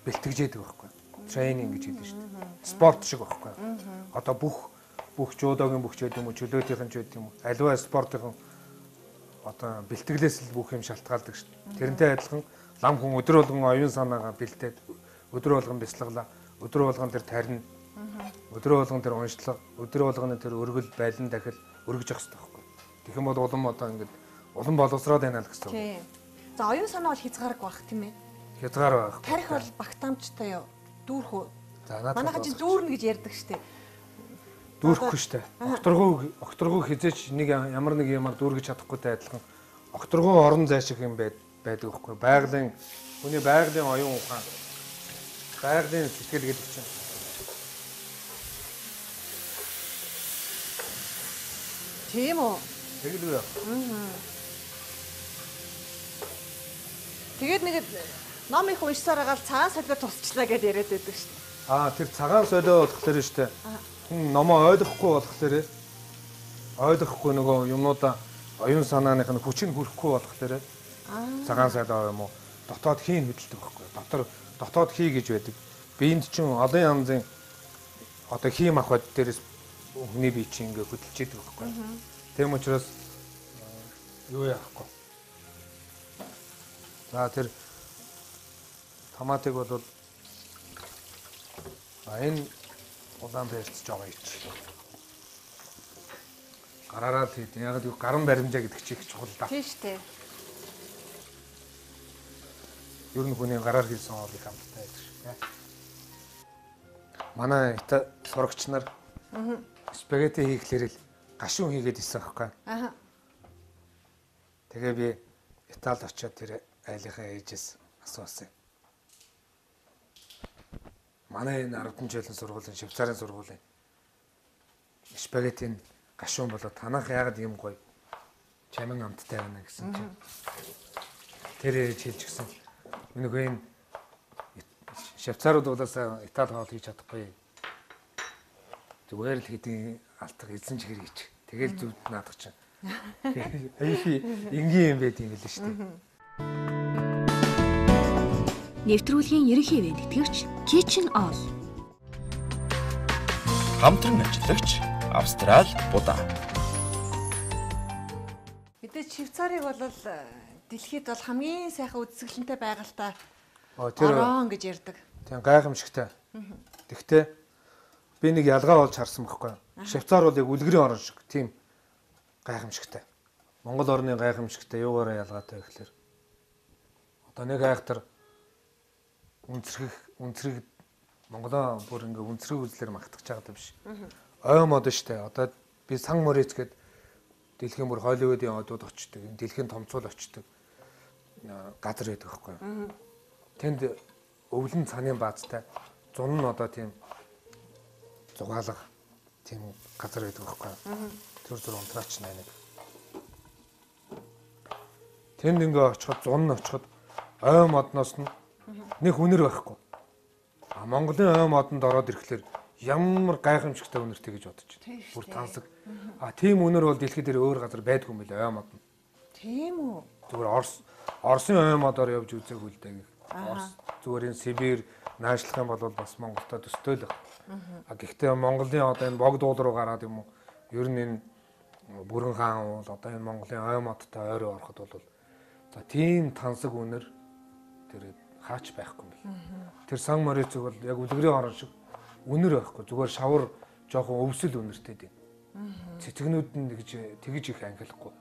бэлтгэж яадаг байхгүй. Тренинг гэж хэлдэг шүү дээ. Спорт шиг байхгүй. Одоо бүх жудогийн бүх ч гэдэг юм уу, чөлөөтийнхэн ч гэдэг юм уу, аливаа спортын одоо бэлтгэлээс л бүх юм шалтгаалдаг шүү дээ. Тэрнтэй адилхан лам хүн өдөр болгон оюун санаагаа бэлдээд, өдөр болгон бясалгалаа, өдөр болгон тэр тарина, өдөр болгон тэр уншлага, өдөр болгоно тэр өргөл, байлан дахил өргөж явах хэрэгтэй байхгүй. Тэгэх юм бол улам одоо ингээд улам боловсроод байна л гэсэн үг. Тийм. За оюун санаа бол хязгааргүй байх тийм ээ. Хязгаар байх. Тарих бол багтаамжтай юу? Дүүрэх үү? За надад манайхан чинь дүүрнэ гэж ярьдаг штэ. Дүүрхгүй штэ. Огторгоо хизээч нэг ямар нэг юмар дүүргэж чадахгүйтэй адилхан огторгоо орон зай шиг юм байдаг байхгүй. Байгалийн хүний байгалийн оюун ухаан, байгалийн сэтгэл гэдэг чинь. Тийм үү? Тэгэлгүй яа. Тэгээд нэг ном их уншсаар агаал цагаан солио тусчлаа гэдээ яриад байдаг шүү дээ. Аа тэр цагаан солио болохоор шүү дээ. Хүн номоо ойлгохгүй болохоор ойлгохгүй нөгөө юмнуудаа оюун санааных нь хүч нь хүрэхгүй болохоор цагаан солио юм уу дотоод хийн хөдөлдөг байхгүй. Дотоод хий гэж байдаг. Биеинд чинь олон янзын одоо хий махбод дээрээс хүний бие чинь ингээ хөдөлж идэг байхгүй. Тийм учраас юу яахгүй. За тэр томатыг бол энэ улаан перц жоо ич. Гараараа л хийд. Яг л гаран баримжаа гэдэг чинь их чухал да. Тийм шүү дээ. Ер нь хүний гараар хийсэн хоол их амттай байдаг шүү дээ. Манай сурагч нар спагетти хийхлээр л гашуун хийгээд исэн байхгүй. Аа. Тэгээ би Италид очиод тэр айлынхаа ээжээс асуусан. Манай энэ 10 жилийн сургуулийн Швейцарын сургуулийн спагеттийн гашуун болоо танах яагаад ийм гоё чамин амттай байна гэсэн чинь тэр ээж хэлж гисэн. Үнэхээр энэ Швейцарууд болоосаа Итали хоол хийж чадахгүй. Зүгээр л хэдийн алтга эзэн чихэр хийч. Тэгэл зүвд наадах чинь. Аяхи энгийн юм байд юм билээ шүү дээ. Нэвтрүүлгийн ерөнхий ивент тэтгэгч Kitchen All. Хамтран ажиллагч Австрал Будаа. Мэдээж Швейцарыг бол дэлхийд бол хамгийн сайхан үзэсгэлэнтэй байгальтай орон гэж ярьдаг. Тийм гайхамшигтай. Тэгтээ би нэг ялгаа болж харсан байхгүй. Швейцар бол яг үлгэрийн орон шиг тийм гайхамшигтай. Монгол орны гайхамшигтай юугаараа ялгаатай гэхлээр одоо нэг айхтар үнцрэх Монголоо бүр ингээ үнцрэг үзлэр магтах чагаад биш. Ой мод штэ. Одоо би Сан Мориц гээд дэлхийн бүр Холливуудын одууд очдог, энэ дэлхийн томцуул очдог газар байдаг байхгүй юу. Тэнд өвлөн цанын баазтай зун нь одоо тийм зугаалга тийм газар байдаг байхгүй юу. Тэр зүр унтраач нэг. Тэнд ингээ очиход зун нь очиход ой модноос нь нэг үнэр байхгүй. А Монголын ой модонд ороод ирэхлээр ямар гайхамшигтай үнэртэй гэж бодож байна. Бүр тансаг. А тийм үнэр бол дэлхий дээр өөр газар байдгүй юм билээ ой мод нь. Тийм үү? Зүгээр Оросын ой модоор явж үзээгүй л дээ гэх. Орос зүгээр энэ Сибирь наашлах юм бол бас Монголтой төстэй л баг. А гэхдээ Монголын одоо энэ богд уул руу гараад юм уу? Ер нь энэ Бүрэн хаан уул одоо энэ Монголын ой модтой ойроо ороход бол за тийм тансаг үнэр тэр хаач байхгүй юм бэл. Тэр Сан Морицыг бол яг үлгэрийн орон шиг үнэр байхгүй. Зүгээр шавар жоохон өвсөл үнэртэй дээ. Цэцгнүүд нь тэгж их ангилахгүй.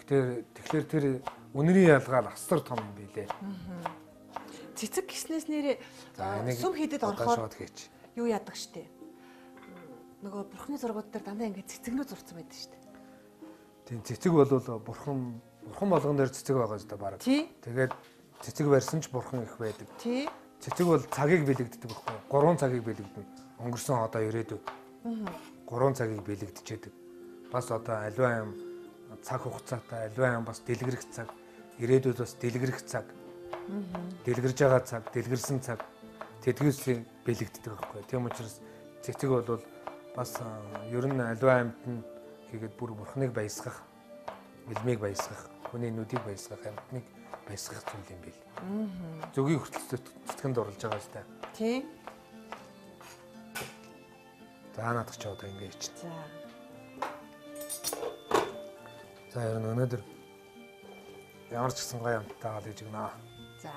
Тэгэхээр тэр үнэрийн ялгаа л асар том юм билээ. Цэцэг гиснээс нэрээ сүм хийдэд орохоор юу яадаг штэ. Нөгөө бурхны зургууд дээр дандаа ингээд цэцэгнүүд зурцсан байдаг штэ. Тийм цэцэг бол бурхан болгон дээр цэцэг байгаа зү бараг. Тэгээд цэцэг барьсан ч бурхан их байдаг. Тий. Цэцэг бол цагийг бэлэгддэг байхгүй юу? 3 цагийг бэлэгдэнэ. Өнгөрсөн одоо ирээдүй. 3 цагийг бэлэгдчихэд. Бас одоо аливаа юм цаг хугацаатай, аливаа юм бас дэлгэрэх цаг, ирээдүйд бас дэлгэрэх цаг. Дэлгэрж байгаа цаг, дэлгэрсэн цаг тэдгээс бэлэгддэг байхгүй. Тийм учраас цэцэг бол бас ер нь аливаа амьтан нь хийгээд бүр бурхныг баясгах, элмийг баясгах, хүний нүдийг баясгах, амьтныг баясгах зүйл юм бил. Зүгийг хүртэл цэцгэнд оруулж байгаа сте. Тийм. За наадах чи одоо ингэ хийчих. За. За ер нь өнөөдөр ямар ч гэсэн гоё амттай гал хийж гэнэ. За.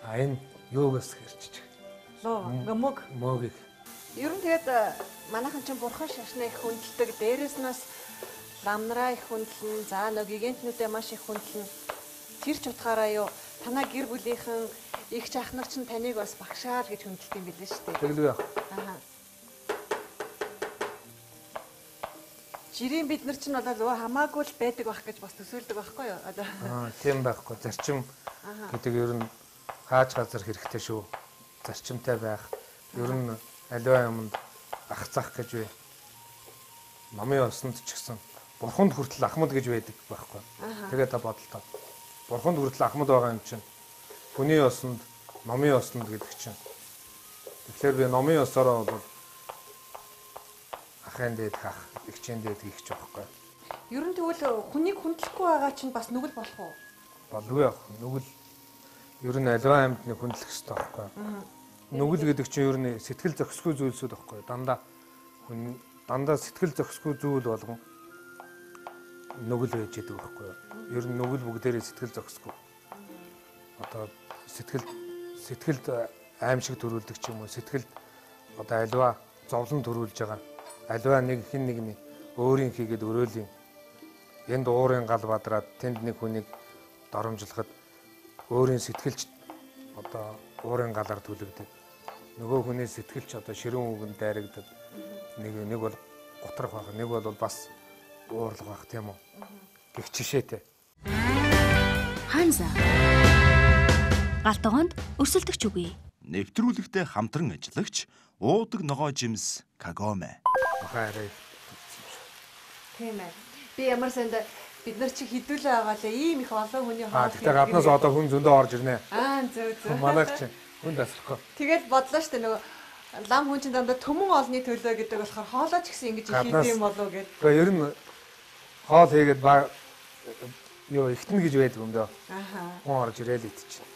А энэ юугаас хэрчиж. Луу, мөг. Мөгийг. Ер нь тэгээд манайхан чинь бурхан шашнаа их хүндэлдэг. Дээрээс нь бас лам нараа их хүндлэн, за нэг гигантнүүдээ маш их хүндлэн. Тэр ч утгаараа юу танаа гэр бүлийнхэн их ч ах нар чинь таныг бас багшаал гэж хүндэлт юм билээ шүү дээ. Тэгэлгүй яах. Аа. Жирийн бид нар чинь бол өө хамаагүй л байдаг байх гэж бас төсөөлдөг байхгүй юу? Одоо. Аа, тийм байхгүй. Зарчим гэдэг ер нь хааж газар хэрэгтэй шүү. Зарчимтай байх. Ер нь аливаа юмд ах зах гэж бай. Номын ёсонд ч гэсэн бурханд хүртэл ахмад гэж байдаг байхгүй. Тэгээд та бодолтой. Бурханд хүртэл ахмад байгаа юм чинь хүний ёсонд, номын ёсонд гэдэг чинь. Тэгэхээр би номын ёсороо бол ахын дээд хах, эгчийн дээд гихч байхгүй. Ер нь тэгвэл хүнийг хүндлэхгүй байгаа чинь бас нүгэл болох уу? Болгүй яах. Нүгэл ер нь аливаа амьтныг хүндлэх ёстой байхгүй. Нүгэл гэдэг чинь ер нь сэтгэл зохисгүй зүйлсүүд байхгүй. Дандаа хүн дандаа сэтгэл зохисгүй зүйл болгон нүгэл байж идэг байхгүй. Ер нь нүгэл бүгдээрээ сэтгэл зохисгүй. Одоо сэтгэлд аимшиг төрүүлдэг ч юм уу, сэтгэлд одоо аливаа зовлон төрүүлж байгаа. Аливаа нэг хин нэгний өөрийн хийгээд өрөөлийн энд уурын гал бадраад тэнд нэг хүнийг доромжлоход өөрийн сэтгэлч одоо уурын галаар түлэгдэг. Нөгөө хүний сэтгэлч одоо ширүүн үгэнд дайрагдаад нэг бол гутрах байх, нэг бол бас уурлах байх тийм үү? Гэх жишээтэй. Ханза. Гал тогоонд өрсөлдөгч үгүй. Нэвтрүүлэгтээ хамтран ажиллагч уудаг ногоо жимс Кагоме. Бахаа арай. Тийм ээ. Би ямар санд бид нар чи хідүүлээ байгаа лээ. Ийм их олон хүний хоол. Аа тэгтээ гаднаас одоо хүн зөндөө орж ирнэ. Аа зөв зөв. Манайх чи хүн тасрахгүй. Тэгэл бодлоо штэ нөгөө лам хүн чинь дандаа төмөн олны төлөө гэдэг болохоор хоолоо ч гэсэн ингэж хийдэг юм болов уу гэд. Гэхдээ ер нь хоол хийгээд ба юу ихтэн гэж байдаг юм дөө. Ааха. Хүн орж ирээл идчихнэ.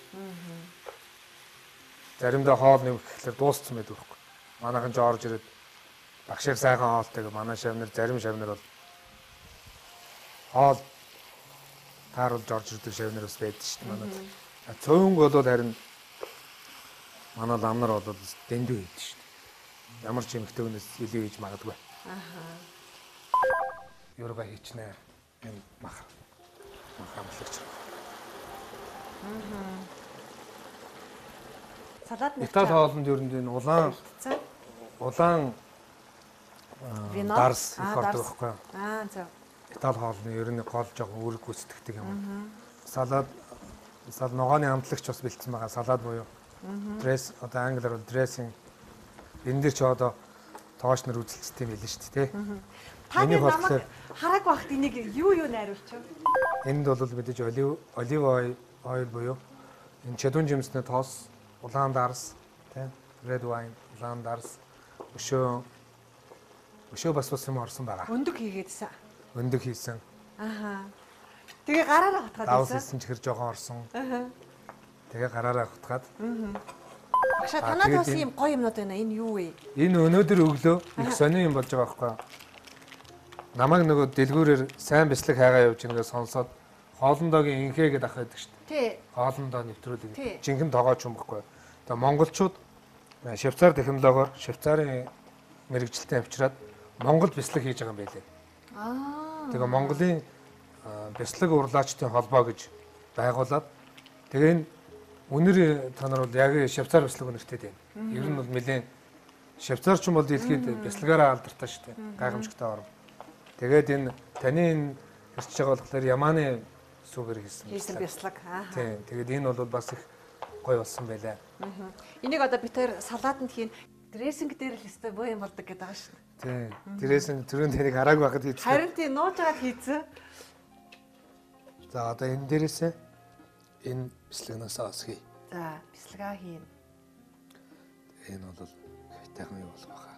Заримдаа хоол нэмэх гэхлээр дууссан байдаг байхгүй. Манайхан ч орж ирээд багшаар сайхан хоолтой гэх манай шавнар зарим шавнар бол хоол тааруулж орж ирдэг шавнар бас байдаг шүү дээ манайд. Цөөнг бол харин манай лам нар бол дэндүү хийдэг шүү дээ. Ямар ч эмэгтэй хүнээс илүү хийж магадгүй. Ааха. Юурга хийчнэ. Энэ мах. Мах амтлагч. Салаад нэг. Итали хоолнд ер нь энэ улаан вино дарс их ордог байхгүй юу? Аа зөв. Итали хоолны ер нь гол жоохон үүрэг гүйцэтгэдэг юм. Салаад сал ногооны амтлагч бас бэлдсэн байгаа. Салаад буюу дресс одоо англиар бол dressing. Энэ дээр ч одоо тоош нар үзэлцдэг юм билээ шүү дээ, тэ. Та нэг намайг харааг багт энийг юу найруулчих вэ? Энд бол мэдээж olive oil буюу энэ чадван жимсний тоос, улаан дарс, тэ, red wine, улаан дарс, өшөө бас юм орсон байгаа. Өндөг хийгээдсэн. Өндөг хийсэн. Ааха. Тэгээ гараараа хутгаад байсан. Давс хийсэн чихэр жоохон орсон. Аа. Тэгээ гараараа хутгаад. Багшаа танад бас ийм гоё юмнууд байна. Энэ юу вэ? Энэ өнөөдөр өглөө их сонин юм болж байгаа байхгүй юу? Намайг нөгөө дэлгүүрээр сайн бяцлаг хайгаа явж байгааг сонсоод хоолндоогийн инхээ гэдэг ах байдаг шүү дээ. Тий. Хоолндоо нэвтрүүлэг. Жинхэнэ тогооч юм байхгүй юу? Тэгээ монголчууд Швейцар технологиор Швейцарын мэрэгжилтэн авчираад Монгол бяцлаг хийж байгаа юм байлээ. Аа. Тэгээ Монголын бяцлаг урлаачдын холбоо гэж байгуулад тэгээ энэ үнэр та нар бол яг Швейцар бяцлаг үнэртэй байна. Ер нь бол нэлээд Швейцарч бол дэлхийд бяцлагаараа алдартай шүү дээ. Гайхамшигтай орн. Тэгээд энэ таны энэ хэрчж байгаа болохоор Яманы сүгээр хийсэн бяцлаг. Аа. Тийм. Тэгээд энэ бол бас их гоё болсон байлаа. Энийг одоо бид тэр салаатанд хийн дрессинг дээр л өстой боо юм болдог гэдэг байгаа шүү дээ. Тийм. Дрессинг түрүүн тэрийг харааг байхад хийсэн. Харин тийм нууж агаад хийсэн. За одоо энэ дээрээсээ энэ Бислэгнасаа бас хий. За, бислэгээ хийн. Энэ бол хайтайхан юу болох баха.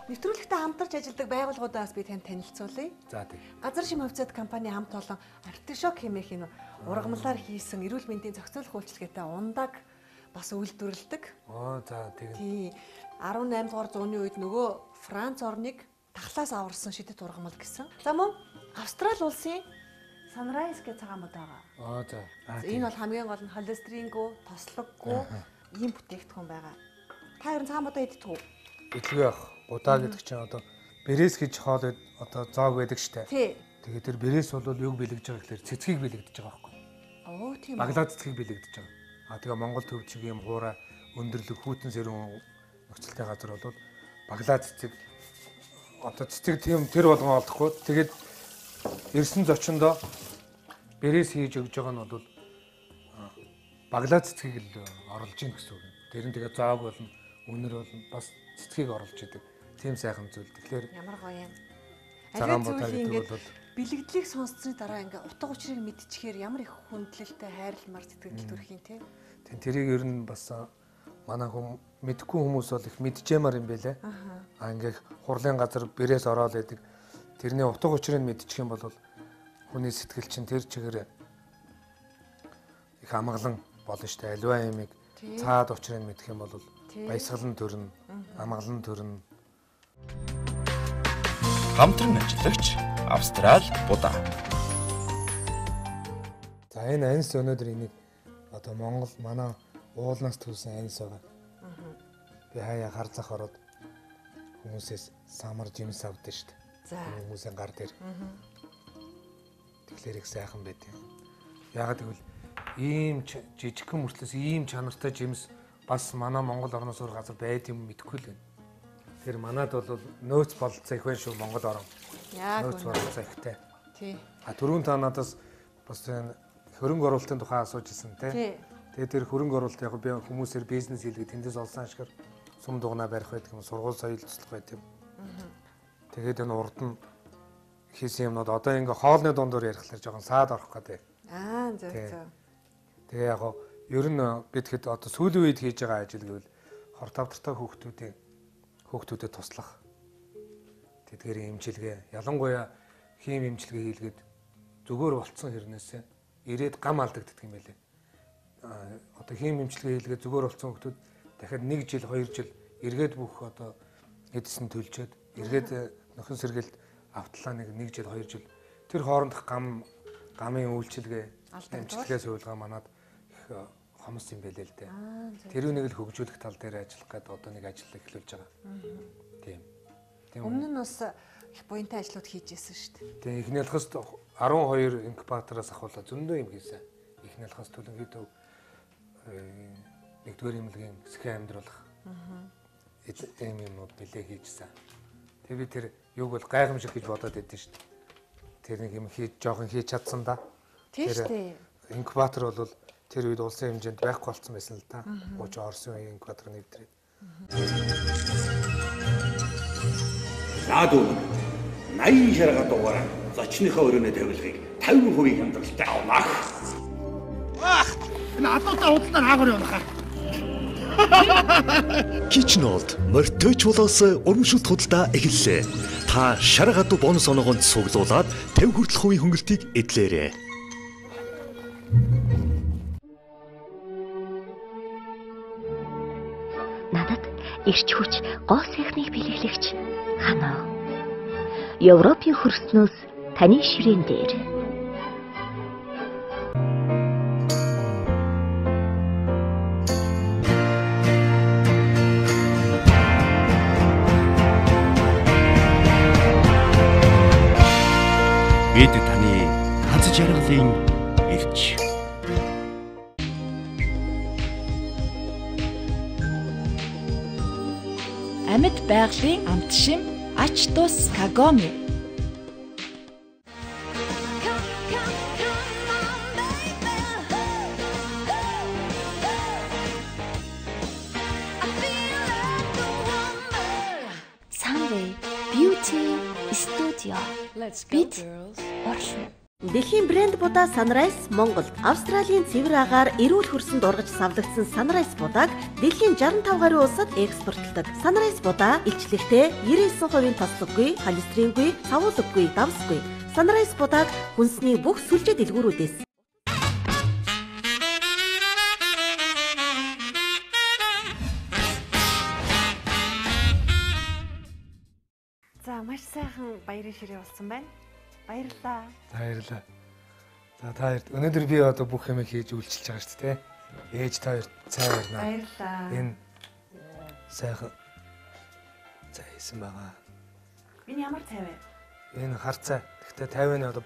Нэвтрүүлэгтээ хамтарч ажилладаг байгууллагуудаас би танд танилцуулъя. За тэг. Газар шим хувьцаат компани хамт олон Артишок хэмээх энэ ургамлаар хийсэн эрүүл мэндийн зохицуулах үйлчилгээтэй ундаг бас үйлдвэрлэдэг. Оо за тэг. Тий. 18 дугаар зууны үед нөгөө Франц орныг тахлаас аварсан шидэт ургамал гэсэн. За мөн Австрали улсын Sunrise гэх цагаан мод байгаа. Аа за. Энэ бол хамгийн гол нь холестерингүй, тослоггүй ийм бүтээгдэхүүн байгаа. Та ер нь цагаан будаа иддэг үү? Идэлгүй яах. Будаа гэдэг чинь одоо брэс гэж хоол одоо зоог байдаг штэ. Тий. Тэгээд тэр брэс бол юг бэлэгдэж байгаа гэхээр цэцгийг бэлэгдэж байгаа байхгүй. Оо тийм үү. Баглаа цэцгийг бэлэгдэж байгаа. А тэгээ Монгол төв чиг юм хуурай өндөрлөг хүйтэн сэрүүн нөхцөлтэй газар бол баглаа цэцэг одоо цэцэг тийм тэр болгон олдохгүй. Тэгээд ирсэн зочиндоо брэс хийж өгж байгаа нь бол баглаа цэцгийг л оруулж ийн гэсэн үг юм. Тэр нь тэгээ зоог болно, үнэр болно, бас цэцгийг оруулж идэг. Тийм сайхан зүйл. Тэгэхээр ямар гоё юм. Цагаан будаа гэдэг бол бэлэгдлийг сонссны дараа ингээ утга учирыг мэдчихээр ямар их хүндлэлтэй хайрламар сэтгэл төрөх юм те. Тийм, тэрийг ер нь бас манай хүм мэдхгүй хүмүүс бол их мэдчихэмээр юм байлээ. Аа ингээ хурлын газар брэс ороод идэг. Тэрний утга учирыг мэдчих юм бол хүний сэтгэл чинь тэр чигээр их амгалан болно шүү дээ. Аливаа юмыг цаад учрыг мэдэх юм бол баясгалан төрнө, амгалан төрнө. Хамтран ажиллагч Австрал будаа. За энэ анс өнөөдөр энийг одоо Монгол манай уулнаас төрсэн анс байгаа. Би хаяа хар зах ороод хүмүүсээс самар жимс авдсан шүү дээ. За. Хүмүүсийн гар дээр. Тэгэхээр их сайхан байт юм. Яагаад гэвэл ийм жижигхэн мөртлөөс ийм чанартай жимс бас манай Монгол орноос өөр газар байд юм мэдэхгүй л байна. Тэр манад бол нөөц бололцоо их байна шүү Монгол орон. Яг нөөц бололцоо ихтэй. Тий. А түрүүн та надаас бас энэ хөрөнгө оруулалтын тухай асууж ирсэн тий. Тэгээд тэр хөрөнгө оруулалт яг би хүмүүсээр бизнес хийлгээд тэндээс олсон ашгаар сум дугнаа барих байдаг юм, сургууль соёл туслах байдаг юм. Тэгээд энэ урд нь хийсэн юмнууд одоо ингээ хоолны дундуур ярихлаар жоохон саад орох гэдэг. Аа зөв зөв. Тэгээ яг ер нь бид хэд одоо сүүлийн үед хийж байгаа ажил гэвэл хор тавдартай хүүхдүүдэд туслах. Тэдгээрийн эмчилгээ, ялангуяа хийм эмчилгээ хийлгээд зүгээр болцсон хэрнээсээ ирээд гам алдагддаг юм байлээ. Одоо хийм эмчилгээ хийлгээд зүгээр болцсон хүүхдүүд дахиад 1 жил, 2 жил эргээд бүх одоо эдсэн төлжөөд эргээд нөхөн сэргэлт автлаа нэг жил, 2 жил тэр хоорондох гамын үйлчилгээ, эмчилгээ сувилгаа манад их хомс юм байлээ л дээ. Тэр үнийг л хөгжүүлэх тал дээр ажиллах гээд одоо нэг ажил эхлүүлж байгаа. Тийм. Өмнө нь бас их буянтай ажлууд хийж ирсэн шүү дээ. Тийм, эхний алхас 12 инкубатораас ахуулаад зөндөө юм хийсэн. Эхний алхас төлөнхийдөө нэгдүгээр эмнэлгийн сэхэн амьдруулах ийм юмнууд нэлээ хийжсэн. Тэр би тэр юуг бол гайхамшиг гэж бодоод байдсан шүү дээ. Тэр нэг юм хийж жоохон хийж чадсан да. Тийм шүү дээ. Инкубатор бол тэр үед улсын хэмжээнд байхгүй болсон байсан л да. Хууч Оросын үеийн инкубатор нэвтрээд. Наад үн 80 шарга дугаар зочныхоо өрөөний тавилгыг 50% хямдралтай авнаа. Ах, энэ адуутай худалдаар хаагур явах хаа. Kitchen Old морьтой чулуус урамшуулт худалдаа эхэллээ. Та шар гадуу бонус оноогонд цуглуулад 50 хүртэлх хувийн хөнгөлтийг эдлээрэй. Надад эрч хүч, гоо сайхныг бэлэглэгч ханаа. Европын хөрснөөс таны ширээн дээр. Бид таны аз жаргалын элч. Амьд байгалийн амт шим ач тус Кагоми. Sunway Beauty Studio. Бид урлна. Дэлхийн брэнд будаа Sunrise Монголд Австралийн цэвэр агаар эрүүл хөрсөнд ургаж савлагдсан Sunrise будааг дэлхийн 65 гаруй улсад экспортлдог. Sunrise будаа илчлэгтэй 99% тослоггүй, холестерингүй, савуулаггүй, давсгүй. Sunrise будааг хүнсний бүх сүлжээ дэлгүүрүүдээс. За маш сайхан баярын ширээ болсон байна. Баярлалаа. За баярлалаа. За та хоёрт өнөөдөр би одоо бүх юм хийж үйлчилж байгаа шүү дээ. Ээж та хоёрт цай барина. Баярлалаа. Энэ сайхан цай хийсэн байгаа. Энэ ямар цай вэ? Энэ хар цай. Гэхдээ 50-ны одоо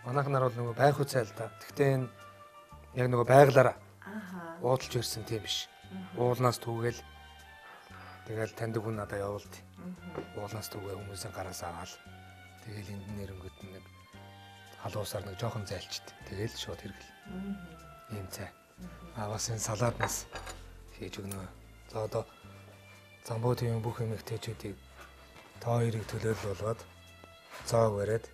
манайх нар бол нөгөө байхуй цай л да. Гэхдээ энэ яг нөгөө байглаараа уудалж ирсэн тийм биш. Уулнаас түүгээл тэгэл таньдаг хүн надаа явуулд. Уулнаас түүгээ хүмүүсийн гараас аваад тэгэл энд нэрэнгүүт нэг халуусаар нэг жоохон зайлчт. Тэгэл шууд хэрэгэл. Ийм цай. Аа бас энэ салааднаас хийж өгнө. За одоо замбуу тийм бүх эмэгтэйчүүдийг та хоёрыг төлөөлөл болгоод зоог бариад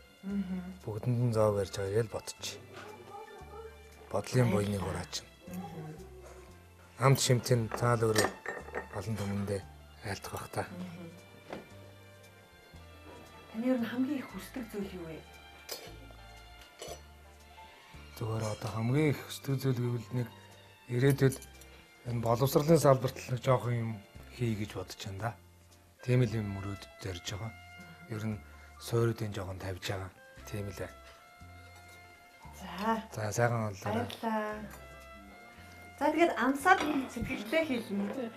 бүгдэнд нь зоог барьж байгаа гэж бодчих. Бодлын буйныг хураач. Амт шимтэн цаал өөрөө олон түмэндээ айлтгах бах та. Таны ер нь хамгийн их хүсдэг зүйл юу вэ? Зүгээр одоо хамгийн их хүсдэг зүйл гэвэл нэг ирээдүйд энэ боловсролын салбарт л нэг жоохон юм хий гэж бодож байна да. Тийм л юм мөрөөд зорж байгаа. Ер нь суурьудын жоохон тавьж байгаа. Тийм л ээ. За. За сайхан боллоо. Баярлалаа. За тэгээд амсаад сэтгэлдээ хэлнэ.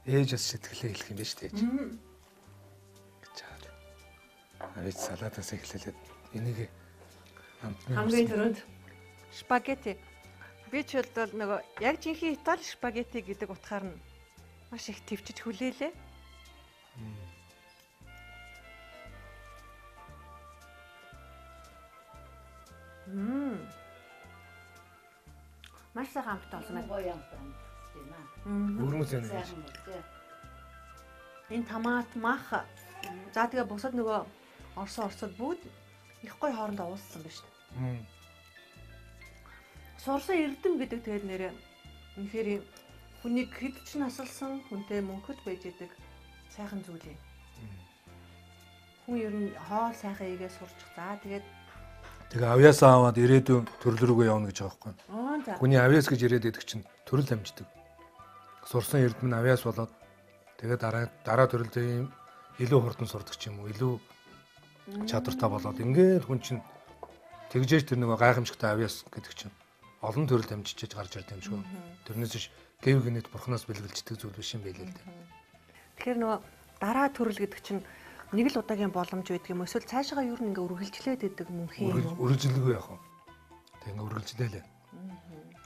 Ээж бас сэтгэлээ хэлэх юм байна шүү дээ. Гэж чаад. Авич салаатаас эхлүүлээд энийг амтны хамгийн түрүүнд спагетти. Би ч бол нөгөө яг жинхэнэ Итали спагетти гэдэг утгаар нь маш их төвчж хүлээлээ. Маш сайхан амттай болсон байна. Гоё амттай юм аа. Өрмөц юм гэж. Энэ томат, мах. За тэгээ бусад нөгөө орсон орсод бүгд их гоё хоорондоо уулзсан байна шүү дээ. Сурсан эрдэм гэдэг тэгээд нэрээ үнэхээр хүнийг хэд ч насалсан хүнтэй мөнхөд байж идэг сайхан зүйл юм. Хүн ер нь хоол сайхан ийгээ сурчих. За тэгээд Тэгээ авьяасаа аваад ирээдүйн төрөл рүүгээ явна гэж байгаа байхгүй. Аа за. Хүний авьяас гэж ирээд идэх чинь төрөл дамждаг. Сурсан эрдэм нь авьяас болоод тэгээ дараа төрөлдөө ийм илүү хурдан сурдаг ч юм уу, илүү чадвартай болоод ингээд хүн чинь тэгжээж тэр нөгөө гайхамшигтай авьяас гэдэг чинь олон төрөл дамжиж гарч ирд юм шүү. Тэрнээс биш гэв гинэт бурхнаас бэлгэлждэг зүйл биш юм байлээ л дээ. Тэгэхээр нөгөө дараа төрөл гэдэг чинь нэг л удаагийн боломж байдаг юм эсвэл цаашаа юу нэг ингээ үргэлжлээд идэг мөнхийн юм уу? Үргэлжлэлгүй яах вэ? Тэг ингээ үргэлжлээлээ.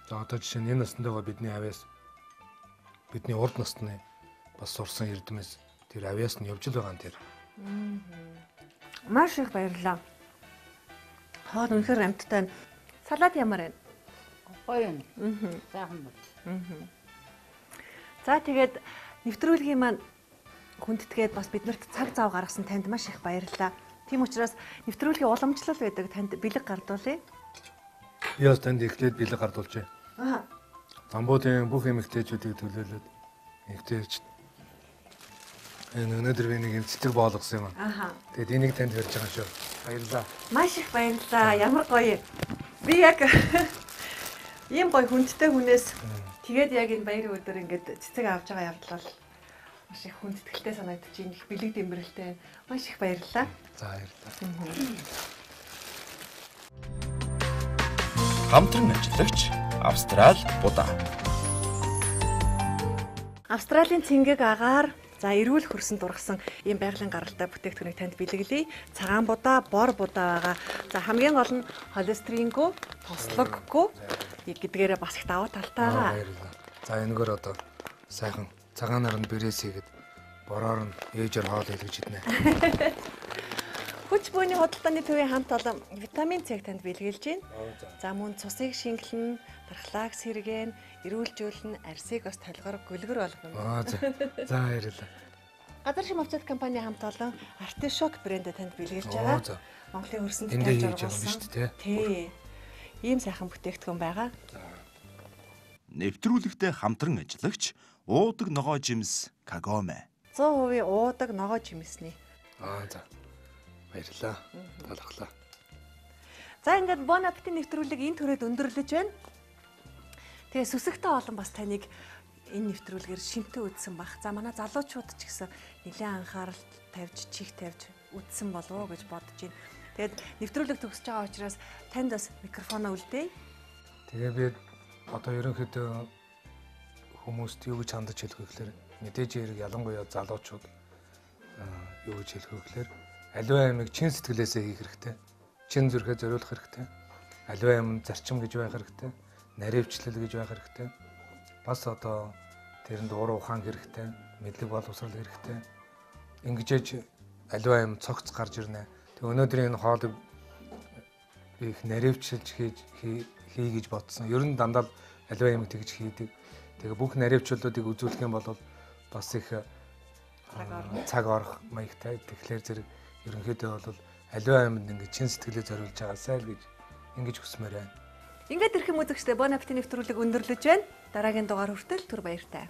За одоо жишээ нь энэ наснд байгаа бидний авьяас бидний урд насны бас сурсан эрдэмээс тэр авьяас нь явж л байгаа юм тэр. Маш их баярлалаа. Хоол үнэхээр амттай. Салат ямар байна? Гоё юм. Сайхан бол. За тэгээд нэвтрүүлгийн маань хүндэтгээд бас биднэрт цаг зав гаргасан танд маш их баярлалаа. Тийм учраас нэвтрүүлгийн уламжлал байдаг танд бэлэг гардуулъя. Би бас танд эхлээд бэлэг гардуулжээ. Аа. Замбуудын бүх эмэгтэйчүүдийг төлөөлөөд эмэгтэйч энэ өнөөдөр би нэг юм цэцэг боолгосон юм. Аа. Тэгээд энийг танд барьж байгаа шүү. Баярлалаа. Маш их баярлалаа. Ямар гоё. Би яг ийм гоё хүндтэй хүнээс тэгээд яг энэ баярын өдөр ингээд цэцэг авч байгаа явдал бол маш их хүндэтгэлтэй санагдаж байна. Их бэлэг дэмбэрэлтэй. Маш их баярлалаа. За баярлалаа. Хамтран ажиллагч Австрал будаа. Австралийн цэнгэг агаар за эрүүл хөрсөнд ургасан ийм байгалийн гаралтай бүтээгдэхүүнийг танд бэлэглэе. Цагаан будаа, бор будаа байгаа. За хамгийн гол нь холестерингүй, тослоггүй гэдгээрээ бас их давуу талтай байгаа. Баярлалаа. За энэгээр одоо сайхан цагаанаар нь бэрээс хийгээд бороор нь ээжээр хоол хэлгэж иднэ. Хүч бөөний худалдааны төвийн хамт олон витамин С-г танд бэлгэлж байна. За мөн цусыг шингэлнэ, дархлааг сэргээн, эрүүлжүүлнэ, арсыг бас толгор гөлгөр болгоно. Аа за. За баярлалаа. Газар шим овцот компани хамт олон Artishock брэндээ танд бэлгэлж байгаа. Монголын хөрсөнд тааж оруулсан шүү дээ. Тий. Ийм сайхан бүтээгдэхүүн байгаа. Нэвтрүүлэгтээ хамтран ажиллагч уудаг ногоо жимс Кагоме. 100% уудаг ногоо жимсний. Аа за. Баярлалаа. Талархлаа. За ингээд Bon Appetit нэвтрүүлэг энэ төрөд өндөрлөж байна. Тэгээ сүсэгтэй олон бас таныг энэ нэвтрүүлгээр шимтэн үзсэн бах. За манай залуучууд ч гэсэн нэлээд анхаарал тавьж, чих тавьж үзсэн болов уу гэж бодож байна. Тэгээд нэвтрүүлэг төгсөж байгаа учраас танд бас микрофоноо үлдээе. Тэгээ би одоо ерөнхийдөө хүмүүст юу гэж хандаж хэлэх вэ гэхээр мэдээж хэрэг ялангуяа залуучууд юу гэж хэлэх вэ гэхээр аливаа юмыг чин сэтгэлээсээ хийх хэрэгтэй. Чин зүрхээ зориулах хэрэгтэй. Аливаа юм зарчим гэж байх хэрэгтэй. Наривчлал гэж байх хэрэгтэй. Бас одоо тэрэнд уур ухаан хэрэгтэй, мэдлэг боловсрол хэрэгтэй. Ингэжээж аливаа юм цогц гарч ирнэ. Тэг өнөөдрийн энэ хоолыг би их наривчилж хий гэж бодсон. Ер нь дандаа аливаа юм тэгж хийдэг. Тэгээ бүх наривчлалуудыг үзүүлэх юм бол бас их цаг орох маягтай. Тэгэхээр зэрэг ерөнхийдөө бол аливаа юмд ингэ чин сэтгэлээ зориулж байгаасай л гэж ингэж хүсмээр байна. Ингээд ирэх юм үзэгчдээ Bon Appetit нэвтрүүлэг өндөрлөж байна. Дараагийн дугаар хүртэл түр баяртай.